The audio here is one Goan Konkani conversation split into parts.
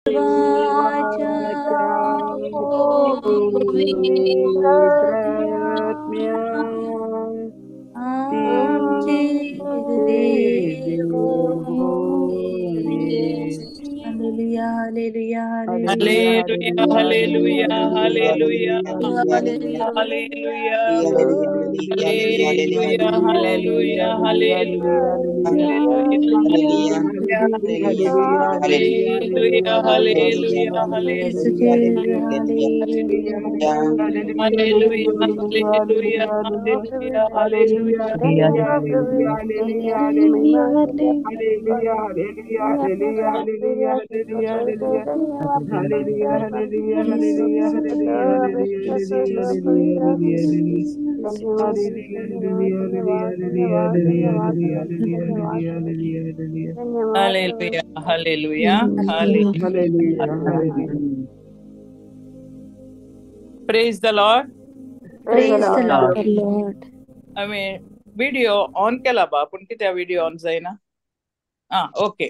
वाचा आमचे देव. Hallelujah, hallelujah, hallelujah, hallelujah, hallelujah, hallelujah, hallelujah, hallelujah, hallelujah, hallelujah, hallelujah, hallelujah, hallelujah, hallelujah, hallelujah, hallelujah, hallelujah. Praise the Lord. Praise the Lord. आमी व्हिडिओ ऑन केला बा, पूण कित्याक व्हिडिओ ऑन जायना? आं, ओके,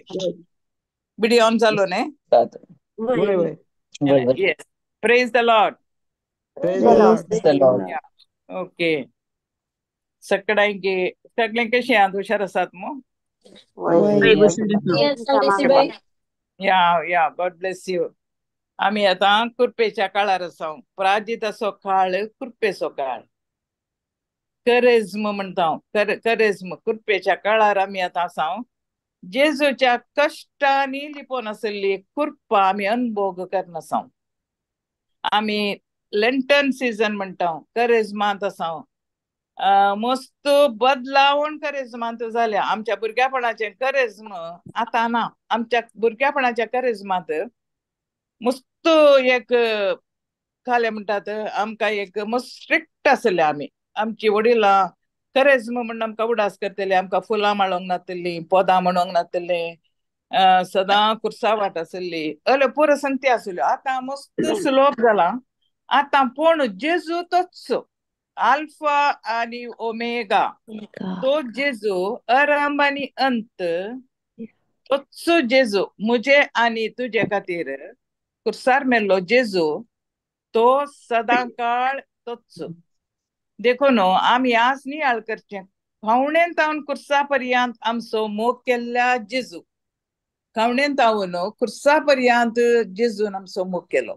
व्हिडिओ ऑन जालो न्ही? Yes, praise the Lord. Praise the Lord. Okay, सगळ्यांकी सगळ्यांक कशी आहात? हुशार आसात मू? या या, गॉड ब्लेस you. आमी आतां कृपेच्या काळार आसा. प्राजिताचो काळ, कृपेचो काळ, करेज्म म्हणटा, करेज्म. कृपेच्या काळार आमी आतां आसा. जेजूच्या कश्टांनी लिपोवन आशिल्ली कृपा आमी अनुभोग करनासा. आमी लेंटन सिजन म्हणटा, करेज्मांत आसा. मस्त बदलावण करेज्मांत जाल्या. आमच्या भुरग्यापणाचें करेज्म आतां ना. आमच्या भुरग्यापणाच्या करेज्मांत मस्त एक काले म्हणटात आमकां, एक मस्त स्ट्रिक्ट आसले आमी. आमची वडिलां करेज्म म्हण आमकां उडास करतले, आमकां फुलां माळोंक नातली, पदां म्हणोंक नातले, सदां कुर्सा वाट आसली, अल्यो पुरो संगती आसल्यो. आतां मस्त सुलोप जाला आतां. पूण जेजू तोच आल्फा आनी ओमेगा, तो जेजू आरंभ आनी अंत, तोच जेजू म्हजे आनी तुजे खातीर कुर्सार मेल्लो जेजू, तो सदां काळ तोच. देखून आमी आज नियाळ करचें, खावणेन तावन कुर्सा पर्यंत आमचो मोग केल्ल्या जेजू, खावणेन तावन कुर्सा पर्यंत जेजून आमचो मोग केलो.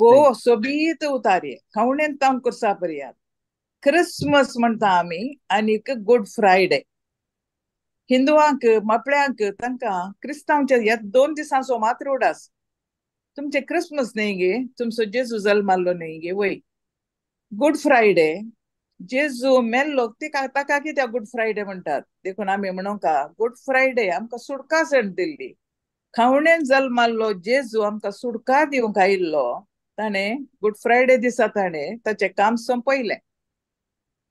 हो सोबीत उतारी, खावणेन तावन कुर्सा पर्यंत. क्रिसमस म्हणटा आमी आनीक गुड फ्रायडे. हिंदुवांक मापळ्यांक तांकां क्रिस्तांवच्या ह्या 2 दिसांचो मात्र उडास. तुमचे क्रिसमस न्ही गे, तुमचो जेजू जल्माल्लो न्ही गे, वय गुड फ्रायडे. जेजू मेल्लो तिका ताका कित्याक गुड फ्रायडे म्हणटात? देखून आमी म्हणोंका गुड फ्रायडे आमकां सुटका सण दिल्ली. खावणेन जल्माल्लो जेजू आमकां सुटका दिवंक आयिल्लो. ताणें गुड फ्रायडे दिसा ताणें ताचें काम सोंपयलें,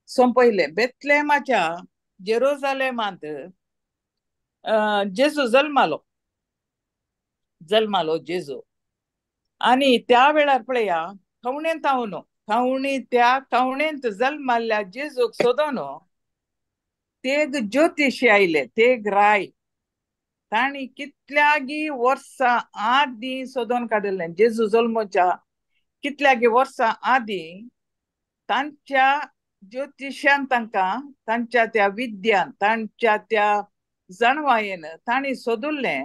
सोंपयलें. बेतलेमाच्या जेरुजालेमांत जेजू जल्मालो, जल्मालो जेजू. आनी त्या वेळार पळया, खावणेंत तावन खावणी त्या खावणेंत जल्माल्ल्या जेजूक सोदून तेग ज्योतिशी आयले, तेग राय. तांणी कितल्यागी वर्सां आदीं सोदून काडिल्लें जेजू जल्मोच्या कितल्यागी वर्सां आदीं. तांच्या ज्योतिशान तांकां, तांच्या त्या विद्यान, तांच्या त्या जाणवायेन तांणी सोदुल्लें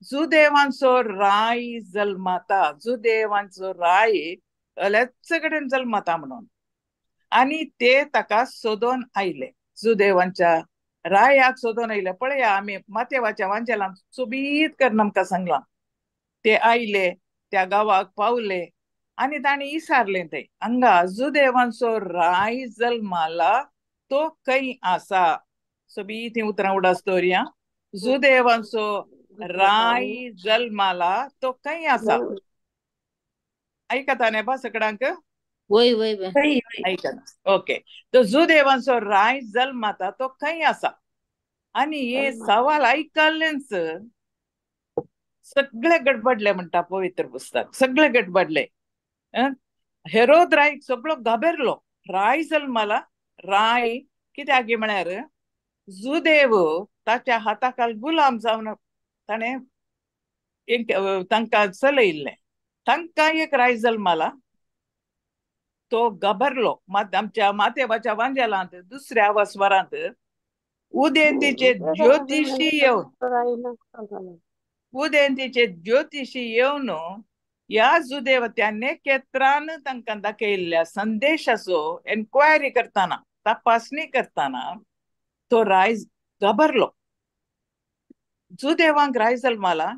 जुदेवांचो राय जल्माता, जुदेवांचो राय अलेच कडेन जल्माता म्हणून. आनी ते ताका सोदून आयले, जुदेवांच्या रायाक सोदून आयले. पळया आमी मातेवाच्या वांजेलान सोबीत करून आमकां सांगलां. ते आयले, त्या गांवाक पावले आनी तांणी इसारलें ते हांगा जुदेवांचो राय जल्माला तो खंय आसा. सोबीत हीं उतरां उडास दवरया. जुदेवांचो राय जल्माला तो खंय आसा. आयकता न्ही बा सगळ्यांक? वय वय आयकता, ओके. तो जुदेवांचो राय जल्माता तो खंय आसा. आनी हे सवाल आयकल्लेंच सगळे गडबडले म्हणटा पवित्र पुस्तक, सगळे गडबडले. हेरोद रायक सगळो घाबरलो. राय जल्माला, राय कित्याक म्हळ्यार जुदेव ताच्या हाताखाल गुलाम जावन ताणें एक तांकां चलयल्लें. तांकां एक राय जल्माला, तो गबरलो. मात आमच्या मातेबाच्या वांजेलांत दुसऱ्या वस्वरांत उदेंतीचे ज्योतिशी येवन, उदेंतीचे ज्योतिशी येवन ह्या जुदेव त्या नेकेत्रान तांकां दाखयल्ल्या संदेशाचो एन्क्वायरी करतना, तपासणी करतना तो राय गबरलो. जुदेवांक राय जल्माला,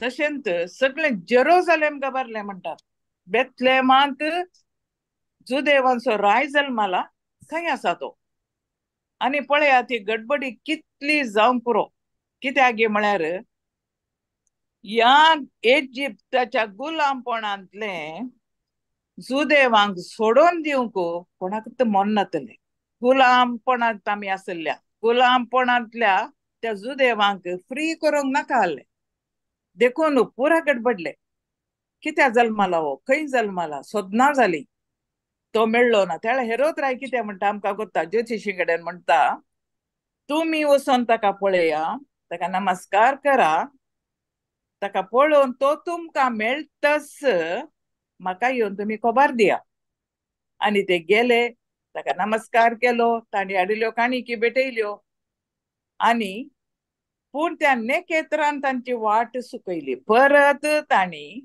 तशेंच सगळे जेरुसलेम गबरले म्हणटात. बेथलेमांत जुदेवांचो राय जल्माला, खंय आसा तो? आनी पळया ती गडबडी कितली जावंक पुरो. कित्याक म्हळ्यार ह्या इजिप्ताच्या गुलामपणांतले जुदेवांक सोडून दिवंक कोणाकूच मन नातलें. गुलामपणांत आमी आशिल्ल्या, गुलामपणांतल्या त्या जुदेवांक फ्री करूंक नाका आहलें, देखून पुरा गडबडले. कित्याक जल्माला हो, खंय जल्माला, सोदना जाली, तो मेळ्ळो ना. त्या हेरोद राय कितें म्हणटा आमकां गोत्ता, ज्योतिशी कडेन म्हणटा, तुमी वचोन ताका पळया, ताका नमस्कार करा, ताका पळोवन तो तुमकां मेळटस म्हाका येवन तुमी खबर दिया. आनी ते गेले, ताका नमस्कार केलो, तांणी हाडिल्ल्यो काणिकी भेटयल्यो. आनी पूण त्या नेकेत्रान तांची वाट सुकयली. परत तांणी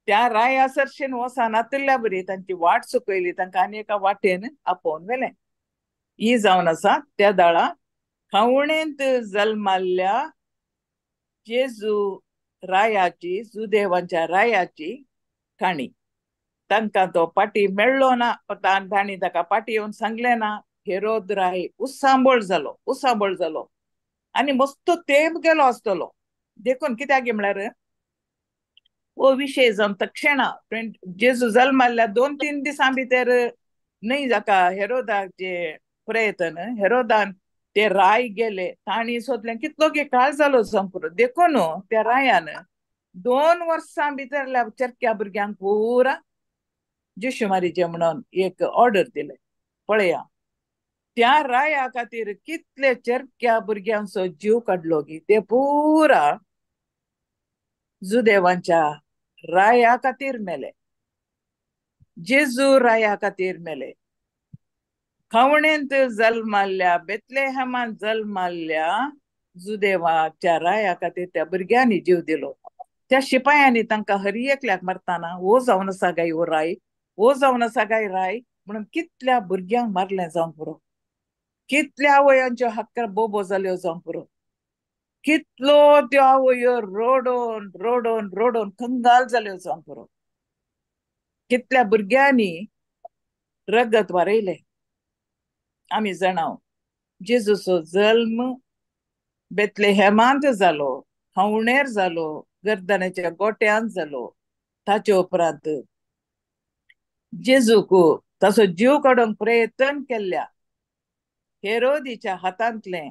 त्या राया सरशेन वचनातिल्ल्या बरी तांची वाट चुकयली, तांकां आनी एका वाटेन आपोवन व्हेलें. ही जावन आसा त्या दाळा खावणेंत जल्माल्ल्या जेजू रायाची, जुदेवांच्या रायाची काणी. तांकां तो पाटी मेळ्ळो ना, तांणी ताका पाटी येवन सांगलें ना. हेरोद राय उसांबळ जालो, उसांबळ जालो आनी मस्त तेंप गेलो आसतलो. देखून कित्याक म्हळ्यार हो विशय जावन तक्षणा जेजू जल्माल्ल्या 2-3 दिसां भितर न्हय जाका हेरोदाचे प्रयत्न, हेरोदान ते राय गेले, तांणी सोदलें कितलो काळ जालो जावंक पुरो. देखून त्या रायान 2 वर्सां भितरल्या चरक्या भुरग्यांक पुरा जेशुमारीचे म्हणून एक ऑर्डर दिले. पळया त्या राया खातीर कितले चरक्या भुरग्यांचो जीव काडलो की ते पुरा जुदेवांच्या राया खातीर मेले, जेजू राया खातीर मेले. खावणेंत जल्माल्ल्या, बेथलेहमान जल्माल्ल्या जुदेवाच्या राया खातीर त्या भुरग्यांनी जीव दिलो. त्या शिपायांनी तांकां हर एकल्याक मारतना हो जावन आसा काय हो राय, हो जावन आसा काय राय म्हणून कितल्या भुरग्यांक मारलें जावंक पुरो, कितल्या आवयांच्यो हक्कार बोबो जाल्यो जावंक पुरो, कितलो त्यो आवयो रोडोन रोडोन रोडोन कंगाल जाल्यो जावंक पुरो, कितल्या भुरग्यांनी रगत वारयलें. आमी जाणाव जेजूचो जल्म बेथलेहेमांत जालो, खावणेर जालो, गर्दनाच्या गोट्यांत जालो. ताचे उपरांत जेजूक ताचो जीव काडूंक प्रयत्न केल्ल्या हेरोदीच्या हातांतलें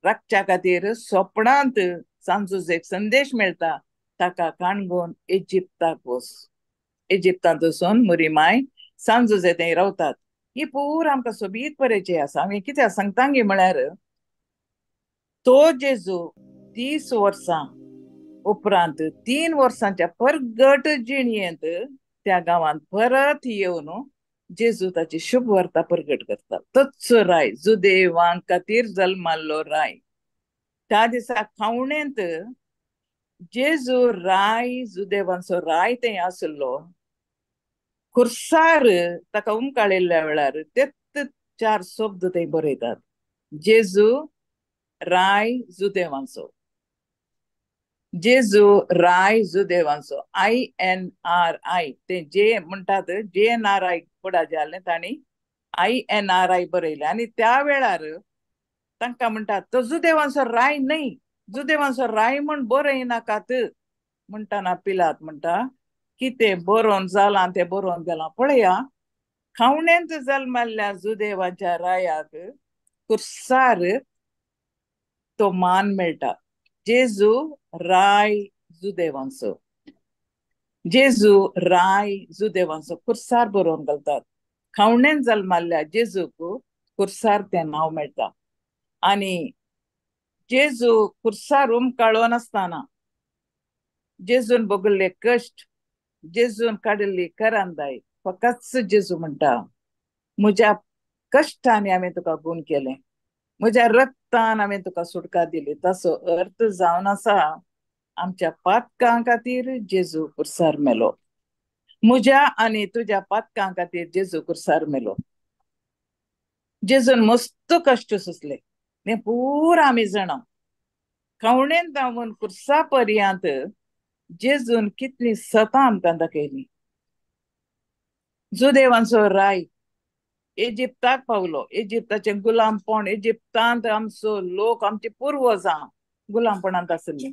राखच्या खातीर सोपणांत सांजूचो एक संदेश मेळटा, ताका काणगोन इजिप्ताक वच. इजिप्तांत वचून मुरीमाय सांजूचे थंय रावतात. ही पूर आमकां सोबीत परिचय आसा. आमी कित्याक सांगता म्हळ्यार तो जेजू 30 वर्सां उपरांत 3 वर्सांच्या परगट जिणयेंत त्या गांवांत परत येवन जेजू ताची शुभ वार्ता परगट करता. तोच राय जुदेवां खातीर जल्माल्लो राय. त्या दिसा खावणेंत जेजू राय, जुदेवांचो राय थंय आसलो. खुर्सार ताका उमकाळिल्ल्या वेळार तेच 4 शब्द थंय बरयतात, जेजू राय जुदेवांचो, जेजू राय जुदेवांचो. INRI ते जे म्हणटात JNRI फुडा जे आसलें तांणी INRI बरयलें. आनी त्या वेळार तांकां म्हणटात तो जुदेवांचो राय न्हय, जुदेवांचो राय म्हण बरयनाकात म्हणटाना पिलात म्हणटा कितें बरोवन जालां तें बरोवन गेलां. पळया खावणेंत जल्माल्ल्या जुदेवाच्या रायाक कुर्सार तो मान मेळटा, जेजू राय जुदेवांचो, जेजू राय जुदेवांचो कुर्सार बरोवन घालतात. खावणेन जल्माल्ल्या जेजूक कुर्सार तें नांव मेळटा. आनी जेजू कुर्सार उमकाळोन आसतना जेजून भोगल्ले कश्ट, जेजून काडिल्ली करांदाय, फकत जेजू म्हणटा म्हज्या कश्टांनी हांवें तुका गूण केलें, म्हज्या रक्तान हांवें तुका सुटका दिली. तसो अर्थ जावन आसा आमच्या पातकां खातीर जेजू कुर्सार मेलो, म्हज्या आनी तुज्या पातकां खातीर जेजू कुर्सार मेलो. जेजून मस्त कश्ट सोंसले हें पुरा आमी जाणा. खावणेन धांवून कुर्सा पर्यंत जेजून कितली सतां आमकां दाखयली. जुदेवांचो राय इजिप्ताक पावलो, इजिप्ताचें गुलामपण, इजिप्तांत आमचो लोक, आमची पुर्वजां गुलामपणांत आसली,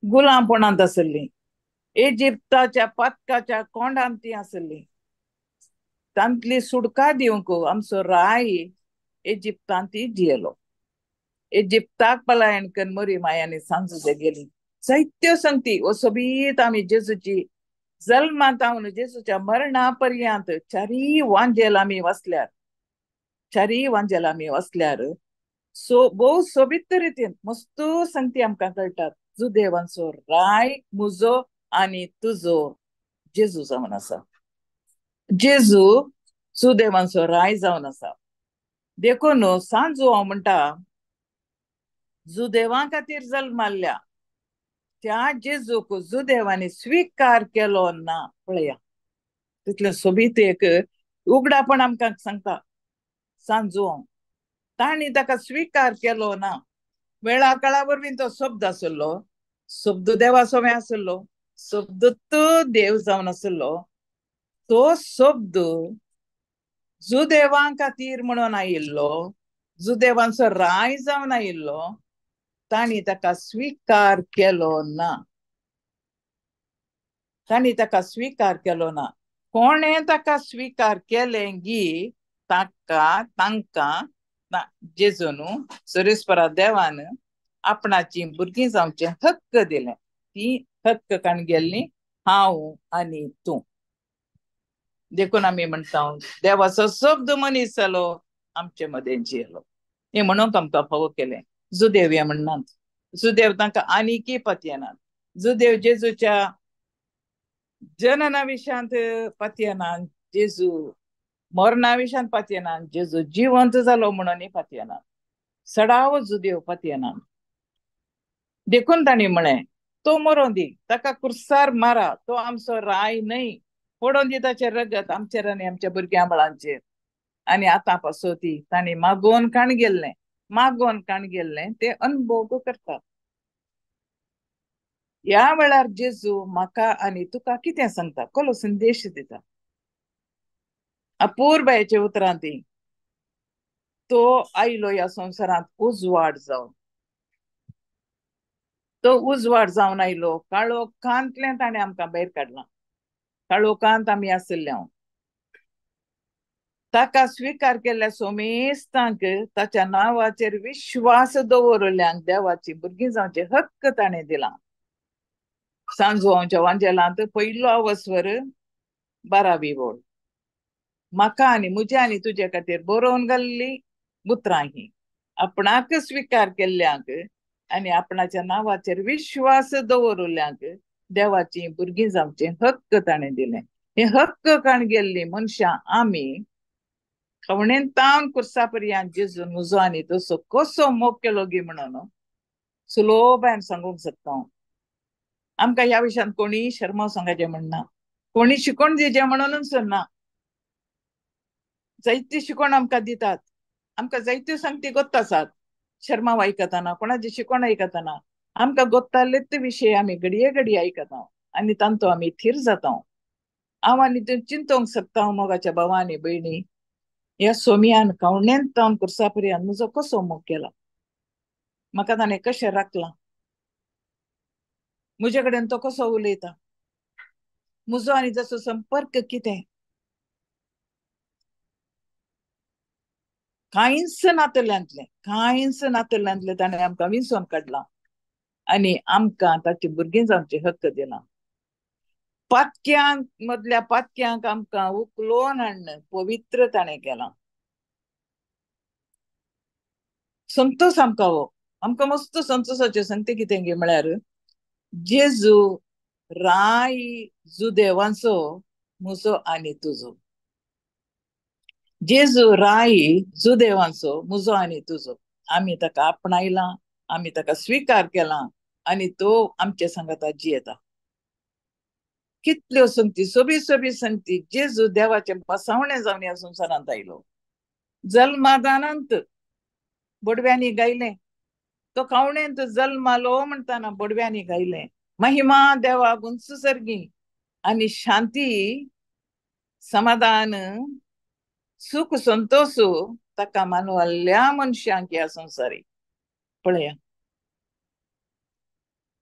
गुलामपणांत आसली. इजिप्ताच्या पातकाच्या कोंडांत ती आसली. तांतली सुटका दिवंक आमचो राय इजिप्तांत ती जियेलो. इजिप्ताक पलायन करून मरी मायानी सांजुजे गेली. जायत्यो संगती वो सोबीत आमी जेजूची जल्मांत हांव जेजूच्या मरणा पर्यंत चारी वांजेल आमी वाचल्यार, चारी वांजेल आमी वाचल्यार सो भोव सोबीत रितीन मस्त संगती आमकां कळटात. जुदेवांचो राय म्हजो आनी तुजो जेजू जावन आसा, जेजू जुदेवांचो राय जावन आसा. देखून सांजू हांव म्हणटा जुदेवां खातीर जल्माल्ल्या त्या जेजूक जुदेवांनी स्विकार केलो ना. पळया तितलें सोबीत एक उगडापण आमकां सांगता सांजू. तांणी ताका स्विकार केलो ना. वेळा काळा वरवीं तो शब्द आसलो, शब्द देवा सोमे आसलो, शब्द तो देव जावन आसलो. तो शब्द जुदेवां खातीर म्हणून आयिल्लो, जुदेवांचो राय जावन आयिल्लो, तांणी ताका स्विकार केलो ना. तांणी ताका स्विकार केलो ना. कोणें ताका स्विकार केलें गी ताका तांकां जेजून सरेस्परा देवान आपणाची भुरगीं जावचें हक्क दिलें. ती हक्क काण गेल्ली हांव आनी तूं. देखून आमी म्हणटा देवाचो शब्द मनीस जालो, आमचे मदें जियेलो. हें म्हणूंक आमकां फावो केलें. जुदेव हें म्हणनात, जुदेव तांकां आनीकय पातयेनात. जुदेव जेजूच्या जनना विशयांत पातयेनात, जेजू मरणा विशयांत पातयेनात, जेजू जिवंत जालो म्हणून पातयेनात, सडाव जुदेव पातयेनात. देखून तांणी म्हळें तो मरों दी, ताका कुर्सार मारा, तो आमचो राय न्हय, पडोवन दी ताचें रगत आमचेर आनी आमच्या भुरग्यां बाळांचेर. आनी आतां पासो ती तांणी मागोवन काण गेल्लें, मागोवन काण गेल्लें ते अनुभव करतात. ह्या वेळार जेजू म्हाका आनी तुका कितें सांगता, कसलो संदेश दिता? अपूर्बायेच्या उतरां ती तो आयलो ह्या संवसारांत उजवाड जावन, तो उजवाड जावन आयलो. काळोखांतल्यान ताणें आमकां भायर काडलां, काळोखांत आमी आशिल्ले. हांव ताका स्विकार केल्ल्या सोमेस्तांक ताच्या नांवाचेर विश्वास दवरिल्ल्यांक देवाची भुरगीं जावचे हक्क ताणें दिला. सांजवांच्या वांजेलांत पयलो अवस्वर 12वी ओळ म्हाका आनी म्हज्या आनी तुजे खातीर बरोवन घाल्ली उतरां ही. आपणाक स्विकार केल्ल्यांक आनी आपणाच्या नांवाचेर विश्वास दवरिल्ल्यांक देवाची भुरगीं जावचे हक्क ताणें दिलें. हे हक्क काण गेल्ली मनशां आमी खवणेन तावन कुर्सा पर्यंत जेजून म्हजो आनी तसो कसो मोग केलो गी म्हणून सुलोभायन सांगूंक शकता हांव. आमकां ह्या विशयांत कोणी शर्मा सांगाचें म्हणना, कोणी शिकोण दिवचें म्हणूनच ना. जायती शिकोण आमकां दितात, आमकां जायत्यो सांगती गोत्त आसात. शर्मा आयकतना, कोणाची शिकोण आयकतना आमकां गोत्तालेच विशय आमी घडये घडये आयकता आनी तांचो आमी थीर जाता. हांव आनी तूं चिंतोंक शकता मोगाच्या भावा आनी भयणी, ह्या सोमियान कावणेन तावन कुर्सा पर्यंत म्हजो कसो मोग केला, म्हाका ताणें कशें राखलां, म्हजे कडेन तो कसो उलयता, म्हजो आनी ताचो संपर्क कितें. कांयच नातल्यांतलें, कांयच नातल्यांतलें ताणें आमकां विंचोवन काडलां आनी आमकां ताची भुरगीं जावचे हक्क दिला. पातक्यांक मदल्या पातक्यांक आमकां उखलोन हाडून पवित्र ताणें केलां. संतोष आमकां हो, आमकां मस्त संतोषाचे सांगते कितें गे म्हळ्यार जेजू राय जुदेवांचो म्हजो आनी तुजो. जेजू राय जुदेवांचो म्हजो आनी तुजो. आमी ताका आपणायला, आमी ताका स्विकार केला आनी तो आमच्या सांगाता जियेता. कितल्यो संगती, सोबीत सोबीत संगती. जेजू देवाचे बसावणे जावन ह्या संवसारांत आयलो. जल्मादानांत बोडव्यांनी गायलें, तो कावणेंत जल्मालो म्हणटाना बोडव्यांनी गायलें, महिमा देवा उंच सर्गी आनी शांती समाधान सुख संतोष ताका मानवल्ल्या मनशांक ह्या संवसारी. पळया,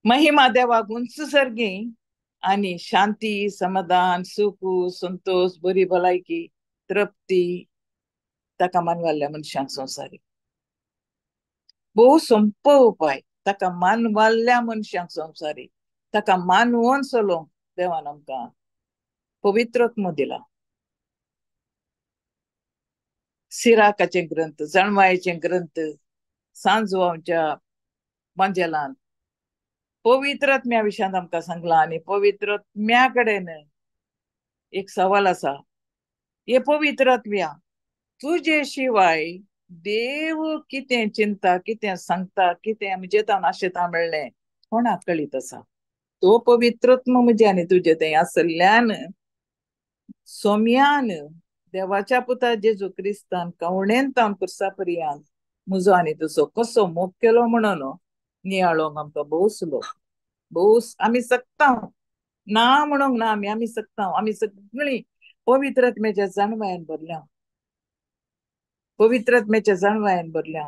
महिमा देवाक उंच सर्गी आनी शांती समाधान सुख संतोष बरी भलायकी तृप्ती ताका मानवल्ल्या मनशांक संवसारी. भोव सोंपो उपाय ताका मानवल्ल्या मनशांक संवसारी. ताका मानवोन चलोवंक देवान आमकां पवित्रत्म दिला. सिराकाचे ग्रंथ, जाणवायेचे ग्रंथ, सांजवांच्या मांजेलान पवित्रत्म्या विशयांत आमकां सांगलां. आनी पवित्रत्म्या कडेन एक सवाल आसा, हे पवित्रत्म्या तुजे शिवाय देव कितें चिंता, कितें सांगता, कितें म्हजे तावन आशेता मेळ्ळें कोणाक कळीत आसा? तो पवित्रत्म म्हजे आनी तुजे थंय आसल्यान सोम्यान देवाच्या पुता जेजू क्रिस्तान कवणेन तावन कुर्सा पर्यंत म्हजो आनी तुजो कसो मोग केलो म्हणून नियाळोंक आमकां भोव सुलो भोव. आमी सकता ना म्हणूंक ना, आमी आमी सकता. आमी सगळीं पवित्रत्म्याच्या जाणवायेन भरल्या, पवित्रत्म्याच्या जाणवायेन भरल्या.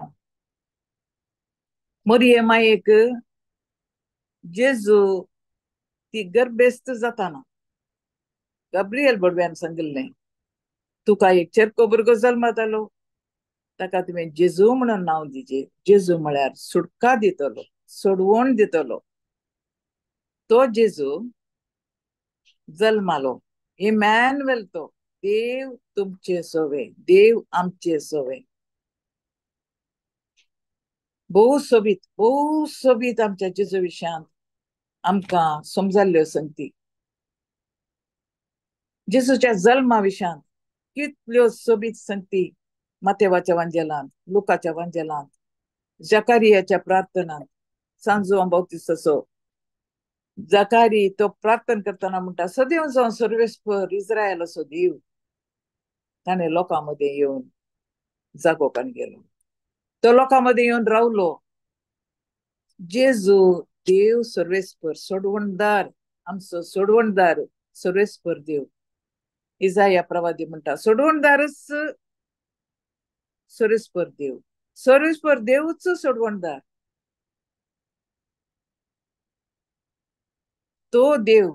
मरिये मायेक जेजू ती गर्भेस्त जाताना गाब्रियल बोडव्यान सांगिल्लें, तुका एक चेरको भुरगो जल्मतालो, ताका तुवें जेजू म्हणून नांव दिजे. जेजू म्हळ्यार सुटका दितलो, सोडवण दितलो. तो जेजू जल्मालो, इमॅन्युएल, तो देव तुमचे सोवे, देव आमचे सोवे. भोव सोबीत, भोव सोबीत आमच्या जेजू विशयांत आमकां समजाल्ल्यो संगती. जेजूच्या जल्मा विशयांत कितल्यो सोबीत संगती मातेवाच्या वांजेलांत, लुकाच्या वांजेलांत, जकारियाच्या प्रार्थनांत. सांजो बाप्तिस्ताचो जकारी तो प्रार्थना करतना म्हणटा, सदैव जावन सर्वेस्पर इस्रायलाचो देव. ताणें लोकां मदें येवन जागो काडून गेलो, तो लोकां मदें येवन रावलो. जेजू देव सर्वेस्पर सोडवणदार, आमचो सोडवणदार सर्वेस्पर देव. इजाया प्रवादी म्हणटा, सोडवणदारच सर्वेस्पर देव, सर्वेस्पर देवूच सोडवणदार. तो देव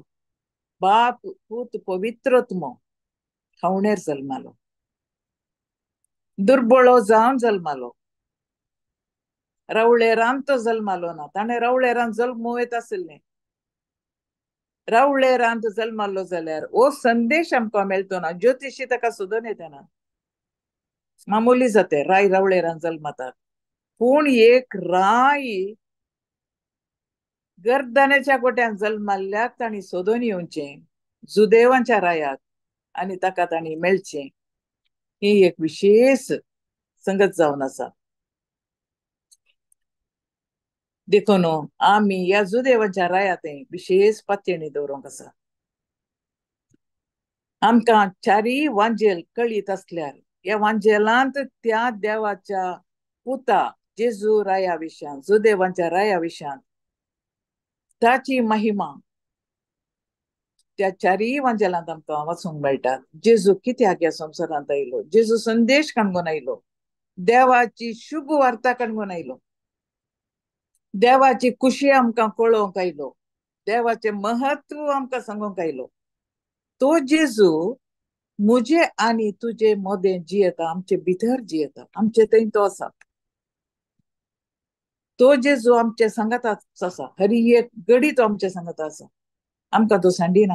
बाप पूत पवित्रत्म खावणेर जल्मालो, दुर्बळो जावन जल्मालो. रावळेरान तो जल्मालो ना, ताणें रावळेरान जल्मू येत आशिल्लें. रावळेरान तो जल्मालो जाल्यार हो संदेश आमकां मेळटो ना, ज्योतिशी ताका सोदून येतना मामूली जाते राय रावळेरान जल्मतात. पूण एक राय गर्दनेच्या गोट्यान जल्माल्ल्याक तांणी सोदून येवचें जुदेवांच्या रायाक आनी ताका तांणी मेळचें, ही एक विशेष संगत जावन आसा. देखून आमी ह्या जुदेवांच्या रायात विशेष पातयेणी दवरूंक आसा. आमकां चारीय वांजेल कळीत आसल्यार ह्या वांजेलांत त्या देवाच्या पुता जेजू राया विशयांत, जुदेवांच्या राया विशयांत ताची महिमा त्या चारीय वांजेलांत आमकां वाचूंक मेळटा. जेजू कित्याक ह्या संवसारांत आयलो, जेजू संदेश काणगून आयलो, देवाची शुभ वार्ता काणगून आयलो, देवाची खुशी आमकां कळोवंक आयलो, देवाचें महत्व आमकां सांगूंक आयलो. तो जेजू म्हजे आनी तुजे मदें जियेता, आमचे भितर जियेता, आमचे थंय तो आसा. तो जेजू आमचे सांगाताच आसा, हरी एक घडी तो आमचे सांगाता आसा. आमकां तो सांडिना,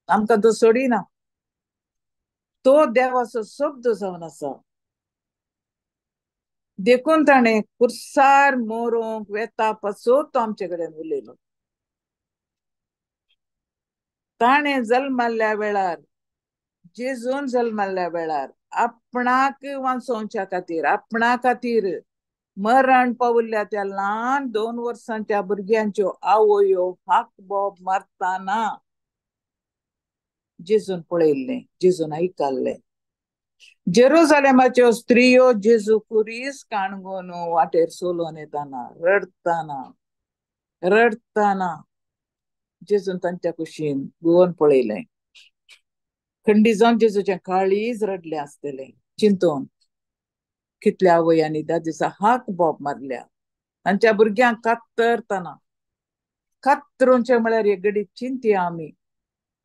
आमकां तो सोडिना. तो देवाचो शब्द जावन आसा. देखून ताणें कुर्सार मोरोंक वेता पासून तो आमचे कडेन उलयलो. ताणें जल्मल्ल्या वेळार, जेजून जल्मल्ल्या वेळार आपणाक वांचोवच्या खातीर, आपणा खातीर मरण पाविल्ल्या त्या ल्हान 2 वर्सांच्या भुरग्यांच्यो आवयो हाक बोब मारतना जेजून पळयल्लें, जेजून आयकल्लें. जेरुजालेमाच्यो स्त्रियो जेजू कुरीस काणगोन वाटेर सोलोवन येताना रडताना रडताना जेजून तांच्या कुशीन गुवन पळयलें. खंडी जावन जेजूचें काळीज रडलें आसतलें चिंतून, कितल्या आवयांनी त्या दिसा हाक बोब मारल्या तांच्या भुरग्यांक कातरतना. कातरूंचे म्हळ्यार एक घडी चिंतया आमी,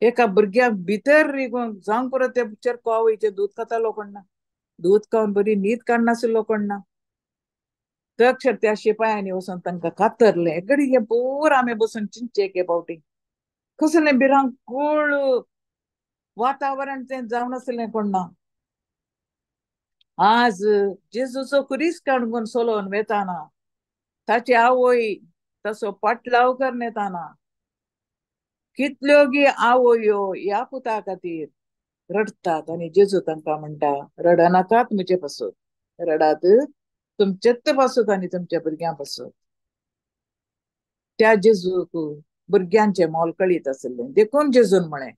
एका भुरग्याक भितर रिगून जावंक पुरो ते चेरको आवयचें दूद खातालो कोण ना, दूद खावन बरी न्हीद काडनाशिल्लो कोण ना. तक्षर त्या शिपायांनी वचून तांकां कातरलें. एक घडी हें पूर आमी बसून चिंतचें एके फावटी, कसलें भिरांकूळ वातावरण तें जावन आसलें कोण ना. आज जेजूचो कुरीस काडून सोलोवन वेताना ताची आवय तसो पाटलाव करून येताना कितल्यो गी आवयो ह्या पुता खातीर रडटात आनी जेजू तांकां म्हणटा, रडनाकात म्हजे पासून, रडात तुमचेच पासून आनी तुमच्या भुरग्यां पासून. त्या जेजूक भुरग्यांचें मोल कळीत आसलें, देखून जेजून म्हळें,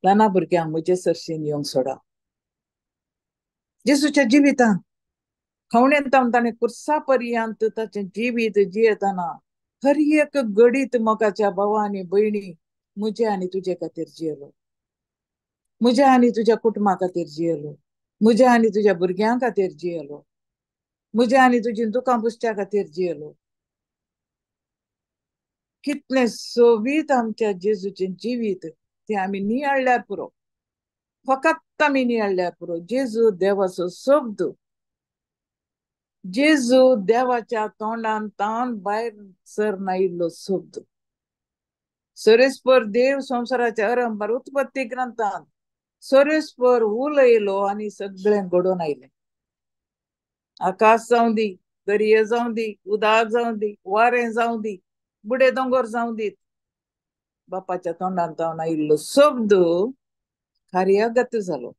ल्हाना भुरग्यांक म्हजे सरशीन येवंक सोडा. जेजूच्या जिवितांत खवणेंत ताणें कुर्सा पर्यंत ताचें जिवीत जियेतना हर एक घडीत मोगाच्या भावा आनी भयणी म्हजे आनी तुजे खातीर जियेलो, म्हज्या आनी तुज्या कुटुंबा खातीर जियेलो, म्हज्या आनी तुज्या भुरग्यां खातीर जियेलो, म्हज्या आनी तुजी दुकां पुसच्या खातीर जियेलो. कितलें सोबीत आमच्या जेजूचें जिवीत तें आमी नियाळ्ळ्यार पुरो, फकत आमी नियाळ्ळ्यार पुरो. जेजू देवाचो शब्द, जेजू देवाच्या तोंडान तावन भायर सर नायिल्लो शब्द. सरेस्पर देव संवसाराच्या आरंभार उत्पत्ती ग्रंथान सरेस्पर उलयलो आनी सगळें घडोवन आयलें. आकाश जावं दी, दर्या जावं दी, उदक जावं दी, वारें जावं दी, बुडे दोंगर जावं दीत, बापाच्या तोंडान तावन आयिल्लो शब्द कार्यागत जालो.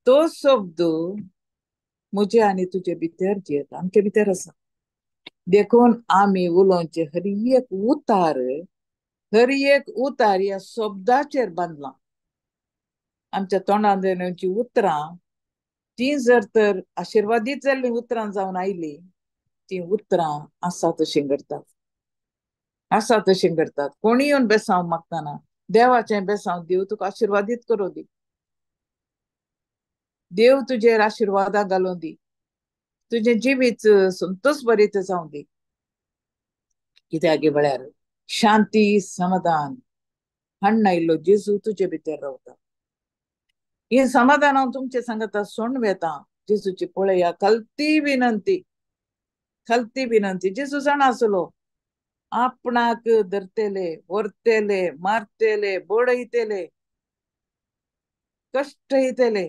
तो शब्द म्हजे आनी तुजे भितर जियेता, आमचे भितर आसा. देखून आमी उलोवचें हर एक उतार, हर एक उतार ह्या शब्दाचेर बांदलां. आमच्या तोंडान येवची उतरां तीं जर तर आशिर्वादीत जाल्लीं उतरां जावन आयलीं, तीं उतरां आसा तशीं करतात, आसा तशीं करतात. कोणी येवन बेसांव मागतना देवाचें बेसांव, देव तुका आशिर्वादीत करूं दी, देव तुजेर आशिर्वादां घालूं दी, तुजें जिवीत संतोष भरीत जावं दी. कित्याक म्हळ्यार शांती समाधान हाडून आयिल्लो जेजू तुजे भितर रावता. हें समाधान हांव तुमचे सांगता सोण वेता. जेजूची पळया खलती विनंती, खलती विनंती. जेजू जाणा आसलो आपणाक धरतले, व्हरतले, मारतले, बडयतले, कश्ट येतले,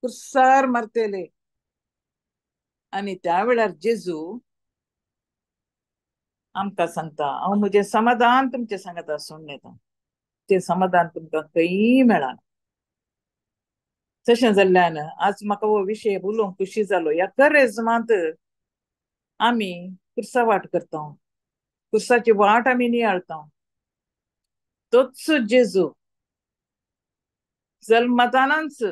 कुर्सार मारतले. आनी त्या वेळार जेजू आमकां सांगता, हांव म्हजें समाधान तुमचें सांगता सोडून येता. तें समाधान तुमकां खंयी मेळना. तशें जाल्ल्यान आज म्हाका हो विशय उलोवंक खुशी जालो. ह्या करेजमांत आमी कुर्सा वाट करता, कुर्साची वाट आमी नियाळता. तोच जेजू जल्मतानाच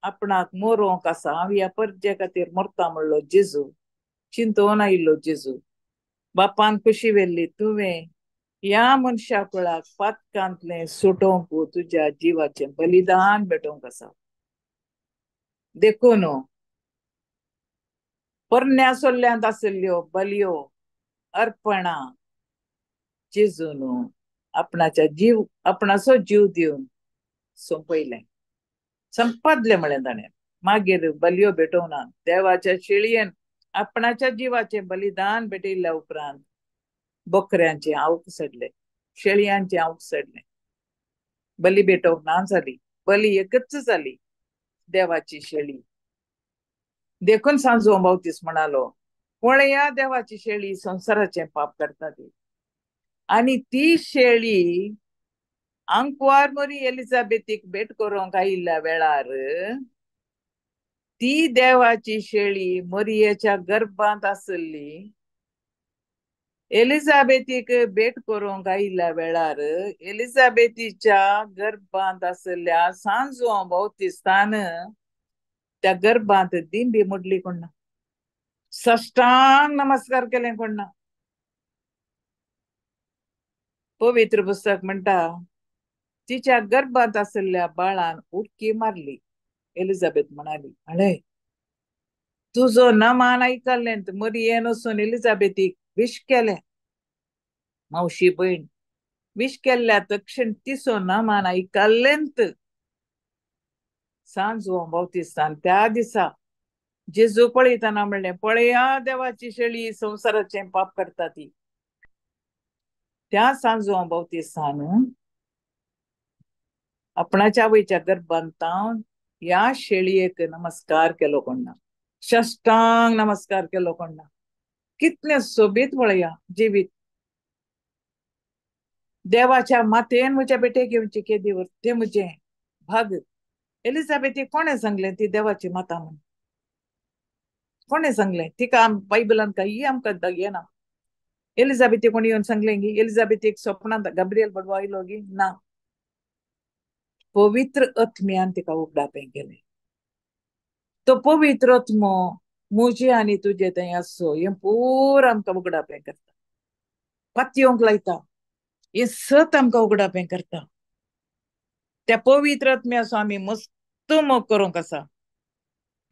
आपणाक मोरोंक आसा, हांव ह्या परजे खातीर मरता म्हणलो जेजू, चिंतोवन आयिल्लो जेजू. बापान खुशी व्हेल्ली, तुवें ह्या मनशा कुळाक पातकांतलें सुटोवंक तुज्या जिवाचें बलिदान भेटोवंक आसा. देखून पोरण्या सोल्ल्यांत आशिल्ल्यो बलयो अर्पणां जेजून आपणाच्या जीव, आपणाचो जीव दिवन सोंपयलें, संपादलें म्हळें ताणें. मागीर बलयो भेटोवना देवाच्या शेळयेन आपणाच्या जिवाचें बलिदान भेटयल्ल्या उपरांत बकऱ्यांचें आवक सडलें, शेळयांचें आवक सडलें. बली भेटोवंक ना जाली, बली एकच जाली, देवाची शेळी. देखून सांजो बावतीस म्हणालो, पळया देवाची शेळी संवसाराचें पाप करता ती. आनी ती शेळी आंकवार मरी एलिझाबेथीक भेट करूंक आयिल्ल्या वेळार ती देवाची शेळी मरियेच्या गर्भांत आसली. एलिझाबेथीक भेट करूंक आयिल्ल्या वेळार एलिझाबेथीच्या गर्भांत आसल्या सांजो बाप्तिस्तान त्या गर्भांत दिंबी मोडली कोण्णा, साष्टांग नमस्कार केले कोण्णा. पवित्र पुस्तक म्हणटा तिच्या गर्भांत आसल्या बाळान उडकी मारली. एलिझाबेथ म्हणाली, अळे तुजो नमान आयकल्लें मरियेन वचून एलिझाबेथीक विश केलें. मावशी भयण विश केल्ल्या तक्षण तिचो नमान आयकल्लेंत सांजो बाप्तिस्तान त्या दिसा जेजू पळयतना म्हणलें, पळया देवाची शेळी संवसाराचें पाप करता ती. त्या सांजो बाप्तिस्तान आपणाच्या आवयच्या गर्भांत ह्या शेळयेक नमस्कार केलो कोण्णा, साष्टांग नमस्कार केलो कोण्णा. कितलें सोबीत पळया जिवीत. देवाच्या मातेन म्हज्या बेटे घेवची केदी तें म्हजें भाग. एलिझाबेथीक कोणें सांगलें ती देवाची माता म्हण? कोणें सांगलें तिका? बायबलान काही आमकां येना. एलिझाबेथी कोणी येवन सांगलें गी? एलिझाबेथीक स्वप्नांत गाब्रियल बडवो आयलो गी? ना. पवित्र आत्म्यान तिका उगडापें केलें. तो पवित्र आत्मो म्हजे आनी तुजे थंय आसचो हें पूर आमकां उगडापें करता, पातयेवंक लायता, हें सत आमकां उगडापें करता. त्या पवित्र आत्म्याचो आमी मस्त मोग करूंक आसा.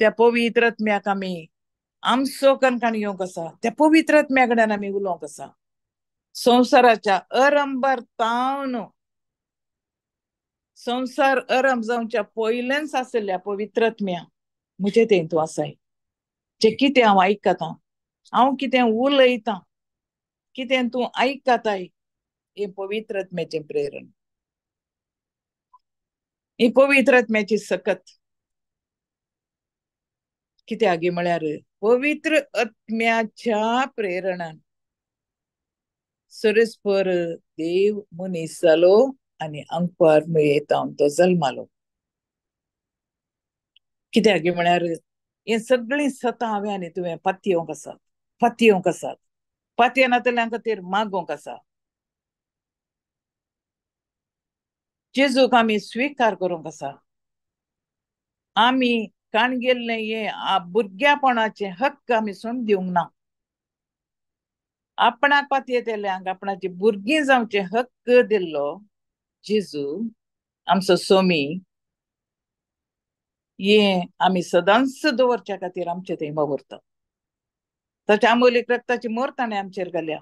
त्या पवित्र आत्म्याक आमी आमचो कणकण येवंक आसा. त्या पवित्र आत्म्या कडेन आमी उलोवंक आसा. संवसाराच्या अरंभार तावन संवसार अरंभ जावच्या पयलेंच आसल्या पवित्र आत्म्या म्हजे थंय तूं आसाय. जें कितें हांव आयकतां, हांव कितें उलयतां, कितें तूं आयकताय, हें पवित्र आत्म्याचें प्रेरण, ही पवित्र आत्म्याची सकत. कित्याक म्हळ्यार पवित्र आत्म्याच्या प्रेरणान सरस्पर देव मनीस जालो आनी आंकवार मेळयता तो जल्मालो. कित्याक म्हळ्यार हें सगळीं सतां हांवें आनी तुवें पातयेवंक आसात, पातयेवंक आसात, पातयेनातल्या खातीर मागोवंक आसा. जेजूक आमी स्विकार करूंक आसा. आमी काण गेल्लें हे भुरग्यापणाचे हक्क आमी सोडून दिवंक ना. आपणाक पातयेतल्यांक आपणाची भुरगीं जावचे हक्क दिल्लो जेजू आमचो सोमी, हे आमी सदांच दवरच्या खातीर आमचे थंय वावुरता. ताच्या आमोलीक रक्ताची मोर ताणें आमचेर घाल्या.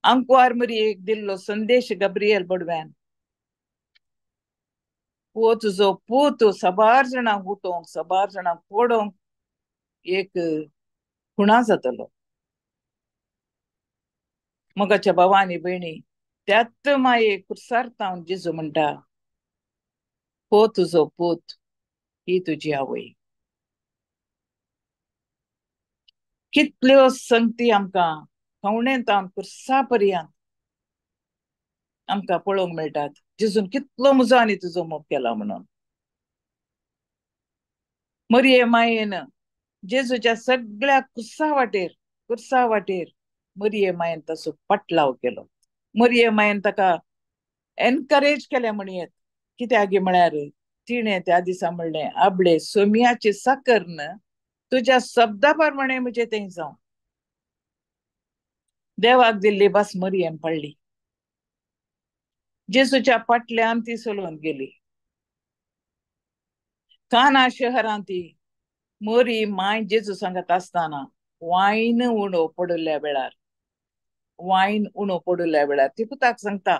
आंकवार मरियेक दिल्लो संदेश गाब्रियल बडव्यान, हो तुजो पूत साबार जाणांक उठोवंक, साबार जाणांक पडोवंक एक खुणा जातलो. मोगाच्या भावा आनी भयणी, त्याच मायेक कुर्सार जेजू म्हणटा, हो तुजो पूत, ही तुजी आवय. कितल्यो संगती आमकां खवणेंत कुर्सा पर्यंत आमकां पळोवंक मेळटात. जेजून कितलो म्हजो आनी तुजो मोग केला म्हणून. मरिये मायेन जेजूच्या सगळ्या कुर्सा वाटेर, कुर्सा वाटेर मरिये मायेन ताचो पाटलाव केलो. मरिये मायेन ताका एनकरेज केलें म्हणयेत. कित्याक म्हळ्यार तिणें त्या दिसा म्हणलें, आपले सोमियाची साकर तुज्या शब्दा प्रमाणे म्हजें थंय जावं. देवाक दिल्ली भास मरियेन पडली. जेजूच्या फाटल्यान ती चलोवन गेली. काना शहरांत ती मरी माय जेजू सांगत आसतना वायन उणो पडिल्ल्या वेळार, वायन उणो पडिल्ल्या वेळार ती पुताक सांगता.